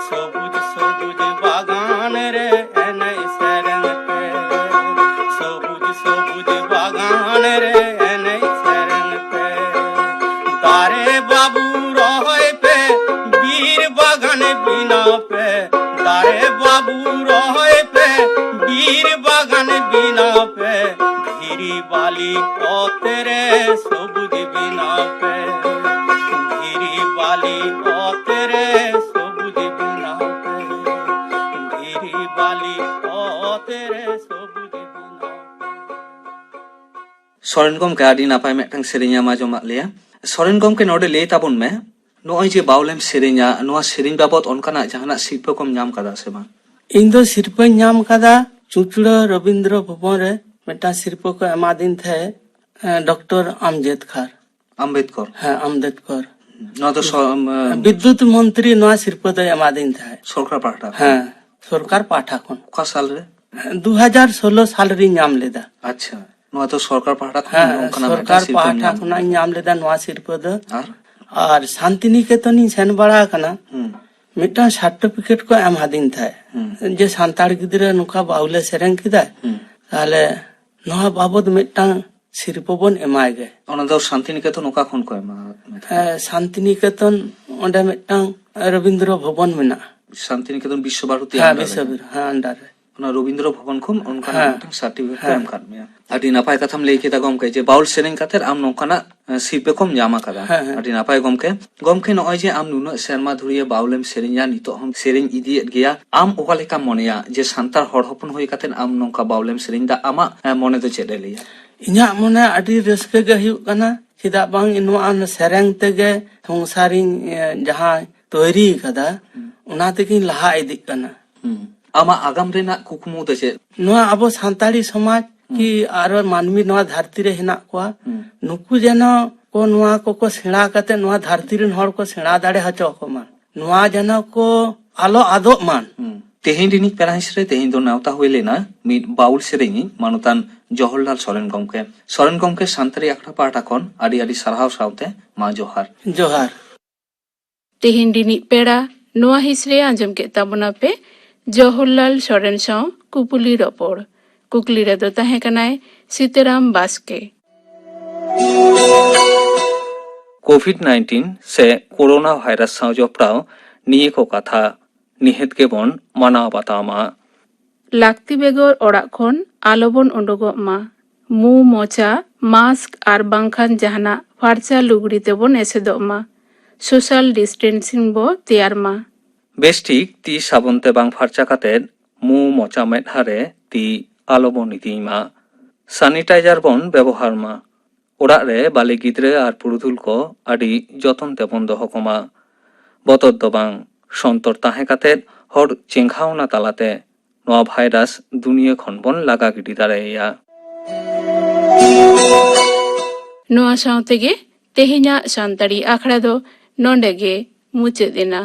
ᱥᱚᱵᱩᱡ ᱥᱚᱵᱩᱡ ᱵᱟᱜᱟᱱ ᱨᱮ ᱮᱱᱮᱡ ᱥᱮᱨᱮᱧ ᱯᱮ᱾ ᱥᱚᱵᱩᱡ ᱥᱚᱵᱩᱡ ᱵᱟᱜᱟᱱ ᱨᱮ ᱮᱱᱮᱡ ᱥᱮᱨᱮᱧ ᱯᱮ᱾ ᱫᱟᱨᱮ ᱵᱟᱹᱵᱩ ᱨᱚᱦᱚᱭ ᱯᱮ, ᱵᱤᱨ ᱵᱟᱜᱟᱱ ᱵᱮᱱᱟᱣ ᱯᱮ᱾ ᱫᱟᱨᱮ ᱵᱟᱹᱵᱩ ᱨᱚᱦᱚᱭ ᱯᱮ, ᱵᱤᱨ ᱵᱟᱜᱟᱱ ᱵᱮᱱᱟᱣ ᱯᱮ᱾ ᱫᱷᱤᱨᱤ ᱵᱟᱞᱤ ᱚᱛ ᱨᱮ ᱥᱚᱵᱩᱡ ᱵᱮᱱᱟᱣ ᱯᱮ᱾ ᱫᱷᱤᱨᱤ ᱵᱟᱞᱤ ᱚᱛ ᱨᱮ ᱥᱚᱵᱩᱡ ᱵᱮᱱᱟᱣ ᱯᱮ᱾ ᱫᱷᱤᱨᱤ ᱵᱟᱞᱤ ᱚᱛ ᱨᱮ ᱥᱚᱵᱩᱡ ᱵᱮᱱᱟᱣ ᱯᱮ᱾ ᱥᱚᱨᱮᱱ ᱜᱚᱢᱠᱮ, ᱟᱹᱰᱤ ᱱᱟᱯᱟᱭ ᱢᱤᱫᱴᱟᱝ ᱥᱮᱨᱮᱧ ᱮᱢ ᱟᱸᱡᱚᱢᱟᱫ ᱞᱮᱭᱟ᱾ ᱥᱚᱨᱮᱱ ᱜᱚᱢᱠᱮ, ᱱᱚᱰᱮ ᱞᱟᱹᱭ ᱛᱟᱵᱚᱱ ᱢᱮ, ᱱᱚᱜᱼᱚᱭ ᱡᱮ ᱵᱟᱣᱞᱮᱢ ᱥᱮᱨᱮᱧᱟ, ᱱᱚᱣᱟ ᱥᱮᱨᱮᱧ ᱵᱟᱵᱚᱛ ᱚᱱᱠᱟᱱᱟᱜ ᱡᱟᱦᱟᱱᱟᱜ ᱥᱤᱨᱯᱟᱹ ᱠᱚᱢ ᱧᱟᱢ ᱠᱟᱫᱟ ᱥᱮ ᱵᱟᱝ? ᱤᱧ ᱫᱚ ᱥᱤᱨᱯᱟᱹᱧ ᱧᱟᱢ ᱠᱟᱫᱟ ᱪᱩᱸᱪᱩᱲᱟ ᱨᱚᱵᱤᱱᱫᱨᱚ ᱵᱷᱚᱵᱚᱱ ᱨᱮ ᱢᱤᱫᱴᱟᱝ ᱥᱤᱨᱯᱟᱹ ᱠᱚ ᱮᱢᱟᱫᱤᱧ ᱛᱟᱦᱮᱸᱫ, ᱮ, ᱰᱚᱠᱴᱚᱨ ᱟᱢᱡᱮᱫᱠᱟᱨ᱾ ᱟᱢᱵᱮᱫᱠᱚᱨ᱾ ᱦᱮᱸ, ᱟᱢᱵᱮᱫᱠᱚᱨ᱾ ᱱᱚᱣᱟ ᱫᱚ ᱥᱚ-, ᱮᱢ, ᱵᱤᱫᱽᱭᱩᱛ ᱢᱚᱱᱛᱨᱤ ᱱᱚᱣᱟ ᱥᱤᱨᱯᱟᱹ ᱫᱚᱭ ᱮᱢᱟᱫᱤᱧ ᱛᱟᱦᱮᱸᱫ᱾ ᱥᱚᱨᱠᱟᱨ ᱯᱟᱦᱴᱟ ᱠᱷᱚᱱ? ᱦᱮᱸ, ᱥᱚᱨᱠᱟᱨ ᱯᱟᱦᱴᱟ ᱠᱷᱚᱱ᱾ ᱚᱠᱟ ᱥᱟᱞ ᱨᱮ? ᱫᱩ ᱦᱟᱡᱟᱨ ᱥᱳᱞᱳ ᱥᱟᱞ ᱨᱤᱧ ᱧᱟᱢ ᱞᱮᱫᱟ᱾ ᱟᱪᱪᱷᱟ, ᱱᱚᱣᱟ ᱫᱚ ᱥᱚᱨᱠᱟᱨ ᱯᱟᱦᱴᱟ ᱠᱷᱚᱱ ᱦᱮᱸ, ᱱᱚᱝᱠᱟᱱᱟᱜ ᱢᱤᱫᱴᱟᱝ ᱥᱚᱨᱠᱟᱨ ᱥᱤᱨᱯᱟᱹᱢ ᱯᱟᱦᱴᱟ ᱧᱟᱢ ᱠᱷᱚᱱᱟᱜ ᱞᱮᱫᱟ᱾ ᱤᱧ ᱧᱟᱢ ᱞᱮᱫᱟ ᱱᱚᱣᱟ ᱥᱤᱨᱯᱟᱹ ᱫᱚ᱾ ᱟᱨ? ᱟᱨ ᱥᱟᱱᱛᱤᱱᱤᱠᱮᱛᱚᱱᱤᱧ ᱥᱮᱱ ᱵᱟᱲᱟ ᱟᱠᱟᱱᱟ᱾ ᱦᱩᱸ᱾ ᱢᱤᱫᱴᱟᱝ ᱥᱟᱨᱴᱤᱯᱷᱤᱠᱮᱴ ᱠᱚ ᱮᱢ ᱟᱹᱫᱤᱧ ᱛᱟᱦᱮᱸᱫ᱾ ᱦᱩᱸ᱾ ᱡᱮ ᱥᱟᱱᱛᱟᱲ ᱜᱤᱫᱽᱨᱟᱹ ᱱᱚᱝᱠᱟ ᱵᱟᱣᱞᱮ ᱥᱮᱨᱮᱧ ᱠᱮᱫᱟᱭ, ᱦᱩᱸ᱾ ᱛᱟᱦᱞᱮ ᱱᱚᱣᱟ ᱵᱟᱵᱚᱫ ᱢᱤᱫᱴᱟᱝ ᱥᱤᱨᱯᱟᱹ ᱵᱚᱱ ᱮᱢᱟᱭ ᱜᱮ᱾ ᱚᱱᱟ ᱫᱚ ᱥᱟᱱᱛᱤᱱᱤᱠᱮᱛᱚᱱ ᱚᱠᱟ ᱠᱷᱚᱱ ᱠᱚ ᱮᱢᱟ? ᱮ, ᱥᱟᱱᱛᱤᱱᱤᱠᱮᱛᱚᱱ, ᱚᱸᱰᱮ ᱢᱤᱫᱴᱟᱝ ᱨᱚᱵᱤᱱᱫᱨᱚ ᱵᱷᱚᱵᱚᱱ ᱢᱮᱱᱟᱜᱼᱟ᱾ ᱥᱟᱱᱛᱤᱱᱤᱠᱮᱛᱚᱱ ᱵᱤᱥᱥᱚ ᱵᱷᱟᱨᱚᱛᱤ ᱦᱮᱸ, under ᱨᱮ? ᱵᱤᱥᱥᱚ ᱵᱷᱟᱨᱚᱛᱤ, ᱦᱮᱸ, under ᱨᱮ᱾ ᱚᱱᱟ ᱨᱚᱵᱤᱱᱫᱨᱚ ᱵᱷᱚᱵᱚᱱ ᱠᱷᱚᱱ ᱚᱱᱠᱟᱱᱟᱜ ᱦᱮᱸ᱾ ᱢᱤᱫᱴᱟᱝ ᱥᱟᱨᱴᱤᱯᱷᱤᱠᱮᱴ ᱠᱚ ᱦᱮᱸ᱾ ᱮᱢ ᱠᱟᱫ ᱢᱮᱭᱟ᱾ ᱟᱹᱰᱤ ᱱᱟᱯᱟᱭ ᱠᱟᱛᱷᱟᱢ ᱞᱟᱹᱭ ᱠᱮᱫᱟ ᱜᱚᱢᱠᱮ, ᱡᱮ ᱵᱟᱣᱩᱞ ᱥᱮᱨᱮᱧ ᱠᱟᱛᱮᱫ ᱟᱢ ᱱᱚᱝᱠᱟᱱᱟᱜ, ᱮ, ᱥᱤᱨᱯᱟᱹ ᱠᱚᱢ ᱧᱟᱢ ᱟᱠᱟᱫᱟ᱾ ᱦᱮᱸ, ᱦᱮᱸ᱾ ᱟᱹᱰᱤ ᱱᱟᱯᱟᱭ ᱜᱚᱢᱠᱮ᱾ ᱜᱚᱢᱠᱮ, ᱱᱚᱜᱼᱚᱭ ᱡᱮ ᱟᱢ ᱱᱩᱱᱟᱹᱜ ᱥᱮᱨᱢᱟ ᱫᱷᱩᱨᱤᱭᱟᱹ ᱵᱟᱣᱩᱞᱮᱢ ᱥᱮᱨᱮᱧᱟ, ᱱᱤᱛᱚᱜ ᱦᱚᱸᱢ ᱥᱮᱨᱮᱧ ᱤᱫᱤᱭᱮᱫ ᱜᱮᱭᱟ, ᱟᱢ ᱚᱠᱟ ᱞᱮᱠᱟᱢ ᱢᱚᱱᱮᱭᱟ ᱡᱮ ᱥᱟᱱᱛᱟᱲ ᱦᱚᱲ ᱦᱚᱯᱚᱱ ᱦᱩᱭ ᱠᱟᱛᱮᱫ ᱟᱢ ᱱᱚᱝᱠᱟ ᱵᱟᱣᱩᱞᱮᱢ ᱥᱮᱨᱮᱧ ᱮᱫᱟ, ᱟᱢᱟᱜ, ᱮ, ᱢᱚᱱᱮ ᱫᱚ ᱪᱮᱫ ᱮ ᱞᱟᱹᱭᱟ? ᱤᱧᱟᱹᱜ ᱢᱚᱱᱮ ᱟᱹᱰᱤ ᱨᱟᱹᱥᱠᱟᱹ ᱜᱮ ᱦᱩᱭᱩᱜ ᱠᱟᱱᱟ, ᱪᱮᱫᱟᱜ ᱵᱟᱝ ᱱᱚᱣᱟ ᱥᱮᱨᱮᱧ ᱛᱮᱜᱮ ᱥᱚᱝᱥᱟᱨᱤᱧ, ᱮ, ᱡᱟᱦᱟᱸ ᱛᱳᱭᱨᱤ ᱟᱠᱟᱫᱟ, ᱦᱩᱸ᱾ ᱚᱱᱟ ᱛᱮᱜᱤᱧ ᱞᱟᱦᱟ ᱤᱫᱤᱜ ᱠᱟᱱᱟ᱾ ᱦᱩᱸ᱾ ᱟᱢᱟᱜ ᱟᱜᱟᱢ ᱨᱮᱱᱟᱜ ᱠᱩᱠᱢᱩ ᱫᱚ ᱪᱮᱫ? ᱱᱚᱣᱟ ᱟᱵᱚ ᱥᱟᱱᱛᱟᱲᱤ ᱥᱚᱢᱟᱡᱽ ᱦᱩᱸ᱾ ᱠᱤ ᱟᱨᱚ ᱢᱟᱹᱱᱢᱤ ᱱᱚᱣᱟ ᱫᱷᱟᱹᱨᱛᱤ ᱨᱮ ᱦᱮᱱᱟᱜ ᱠᱚᱣᱟ, ᱦᱩᱸ᱾ ᱱᱩᱠᱩ ᱡᱮᱱᱚ ᱠᱚ ᱱᱚᱣᱟ ᱠᱚᱠᱚ ᱥᱮᱬᱟ ᱠᱟᱛᱮ ᱱᱚᱣᱟ ᱫᱷᱟᱹᱨᱛᱤ ᱨᱮᱱ ᱦᱚᱲ ᱠᱚ ᱥᱮᱬᱟ ᱫᱟᱲᱮ ᱦᱚᱪᱚ ᱠᱚ ᱢᱟ, ᱱᱚᱣᱟ ᱡᱮᱱᱚ ᱠᱚ ᱟᱞᱚ ᱟᱫᱚᱜ ᱢᱟ᱾ ᱦᱩᱸ᱾ ᱛᱮᱦᱮᱧ ᱨᱤᱱᱤᱡ ᱯᱮᱲᱟ ᱦᱤᱸᱥ ᱨᱮ ᱛᱮᱦᱮᱧ ᱫᱚ ᱱᱮᱣᱛᱟ ᱦᱩᱭ ᱞᱮᱱᱟ ᱢᱤᱫ ᱵᱟᱣᱩᱞ ᱥᱮᱨᱮᱧᱤᱡ ᱢᱟᱱᱚᱛᱟᱱ ᱡᱚᱦᱚᱨᱞᱟᱞ ᱥᱚᱨᱮᱱ ᱜᱚᱢᱠᱮ᱾ ᱥᱚᱨᱮᱱ ᱜᱚᱢᱠᱮ, ᱥᱟᱱᱛᱟᱲᱤ ᱟᱠᱷᱲᱟ ᱯᱟᱦᱴᱟ ᱠᱷᱚᱱ ᱟᱹᱰᱤ ᱟᱹᱰᱤ ᱥᱟᱨᱦᱟᱣ ᱥᱟᱶᱛᱮ ᱢᱟ ᱡᱚᱦᱟᱨ᱾ ᱡᱚᱦᱟᱨ᱾ ᱛᱮᱦᱮᱧ ᱨᱤᱱᱤᱡ ᱯᱮᱲᱟ ᱱᱚᱣᱟ ᱦᱤᱸᱥ ᱨᱮ ᱟᱸᱡᱚᱢ ᱠᱮᱫ ᱛᱟᱵᱚᱱᱟ ᱯᱮ ᱡᱚᱦᱚᱨᱞᱟᱞ ᱥᱚᱨᱮᱱ ᱥᱟᱶ ᱠᱩᱯᱩᱞᱤ ᱨᱚᱯᱚᱲ᱾ ᱠᱩᱠᱞᱤ ᱨᱮᱫᱚ ᱛᱟᱦᱮᱸ ᱠᱟᱱᱟᱭ ᱥᱤᱛᱟᱹᱨᱟᱢ ᱵᱟᱥᱠᱮ᱾ ᱠᱳᱵᱷᱤᱰ ᱱᱟᱭᱤᱱᱴᱤᱱ ᱥᱮ ᱠᱳᱨᱳᱱᱟ ᱵᱷᱟᱭᱨᱟᱥ ᱥᱟᱶ ᱡᱚᱯᱲᱟᱣ ᱱᱤᱭᱟᱹ ᱠᱚ ᱠᱟᱛᱷᱟ ᱱᱤᱦᱟᱹᱛ ᱜᱮᱵᱚᱱ ᱢᱟᱱᱟᱣ ᱵᱟᱛᱟᱣ ᱢᱟ᱾ ᱞᱟᱹᱠᱛᱤ ᱵᱮᱜᱚᱨ ᱚᱲᱟᱜ ᱠᱷᱚᱱ ᱟᱞᱚᱵᱚᱱ ᱩᱰᱩᱠᱚᱜ ᱢᱟ᱾ ᱢᱩ, ᱢᱚᱪᱟ, ᱢᱟᱥᱠ ᱟᱨ ᱵᱟᱝᱠᱷᱟᱱ ᱡᱟᱦᱟᱱᱟᱜ ᱯᱷᱟᱨᱪᱟ ᱞᱩᱜᱽᱲᱤ ᱛᱮᱵᱚᱱ ᱮᱥᱮᱫᱚᱜ ᱢᱟ᱾ ᱥᱳᱥᱟᱞ ᱰᱤᱥᱴᱮᱱᱥᱤᱝ ᱵᱚ ᱛᱮᱭᱟᱨ ᱢᱟ᱾ ᱵᱮᱥ ᱴᱷᱤᱠ ᱛᱤ ᱥᱟᱵᱚᱱ ᱛᱮ ᱵᱟᱝ ᱯᱷᱟᱨᱪᱟ ᱠᱟᱛᱮᱫ ᱢᱩ, ᱢᱚᱪᱟ, ᱢᱮᱫᱦᱟ ᱨᱮ ᱛᱤ ᱟᱞᱚᱵᱚᱱ ᱤᱫᱤᱭ ᱢᱟ᱾ ᱥᱟᱱᱤᱴᱟᱭᱡᱟᱨ ᱵᱚᱱ ᱵᱮᱵᱚᱦᱟᱨ ᱢᱟ᱾ ᱚᱲᱟᱜ ᱨᱮ ᱵᱟᱞᱮ ᱜᱤᱫᱽᱨᱟᱹ ᱟᱨ ᱯᱩᱨᱩᱫᱷᱩᱞ ᱠᱚ ᱟᱹᱰᱤ ᱡᱚᱛᱚᱱ ᱛᱮᱵᱚᱱ ᱫᱚᱦᱚ ᱠᱚᱢᱟ᱾ ᱵᱚᱛᱚᱨ ᱫᱚ ᱵᱟᱝ, ᱥᱚᱱᱛᱚᱨ ᱛᱟᱦᱮᱸ ᱠᱟᱛᱮᱫ ᱦᱚᱲ ᱪᱮᱸᱜᱷᱟᱣᱱᱟ ᱛᱟᱞᱟᱛᱮ ᱱᱚᱣᱟ ᱵᱷᱟᱭᱨᱟᱥ ᱫᱩᱱᱤᱭᱟᱹ ᱠᱷᱚᱱ ᱵᱚᱱ ᱞᱟᱜᱟ ᱜᱤᱰᱤ ᱫᱟᱲᱮᱭᱟᱭᱟ᱾ ᱱᱚᱣᱟ ᱥᱟᱶ ᱛᱮᱜᱮ ᱛᱮᱦᱮᱧᱟᱜ ᱥᱟᱱᱛᱟᱲᱤ ᱟᱠᱷᱲᱟ ᱫᱚ ᱱᱚᱰᱮ ᱜᱮ ᱢᱩᱪᱟᱹᱫ ᱮᱱᱟ᱾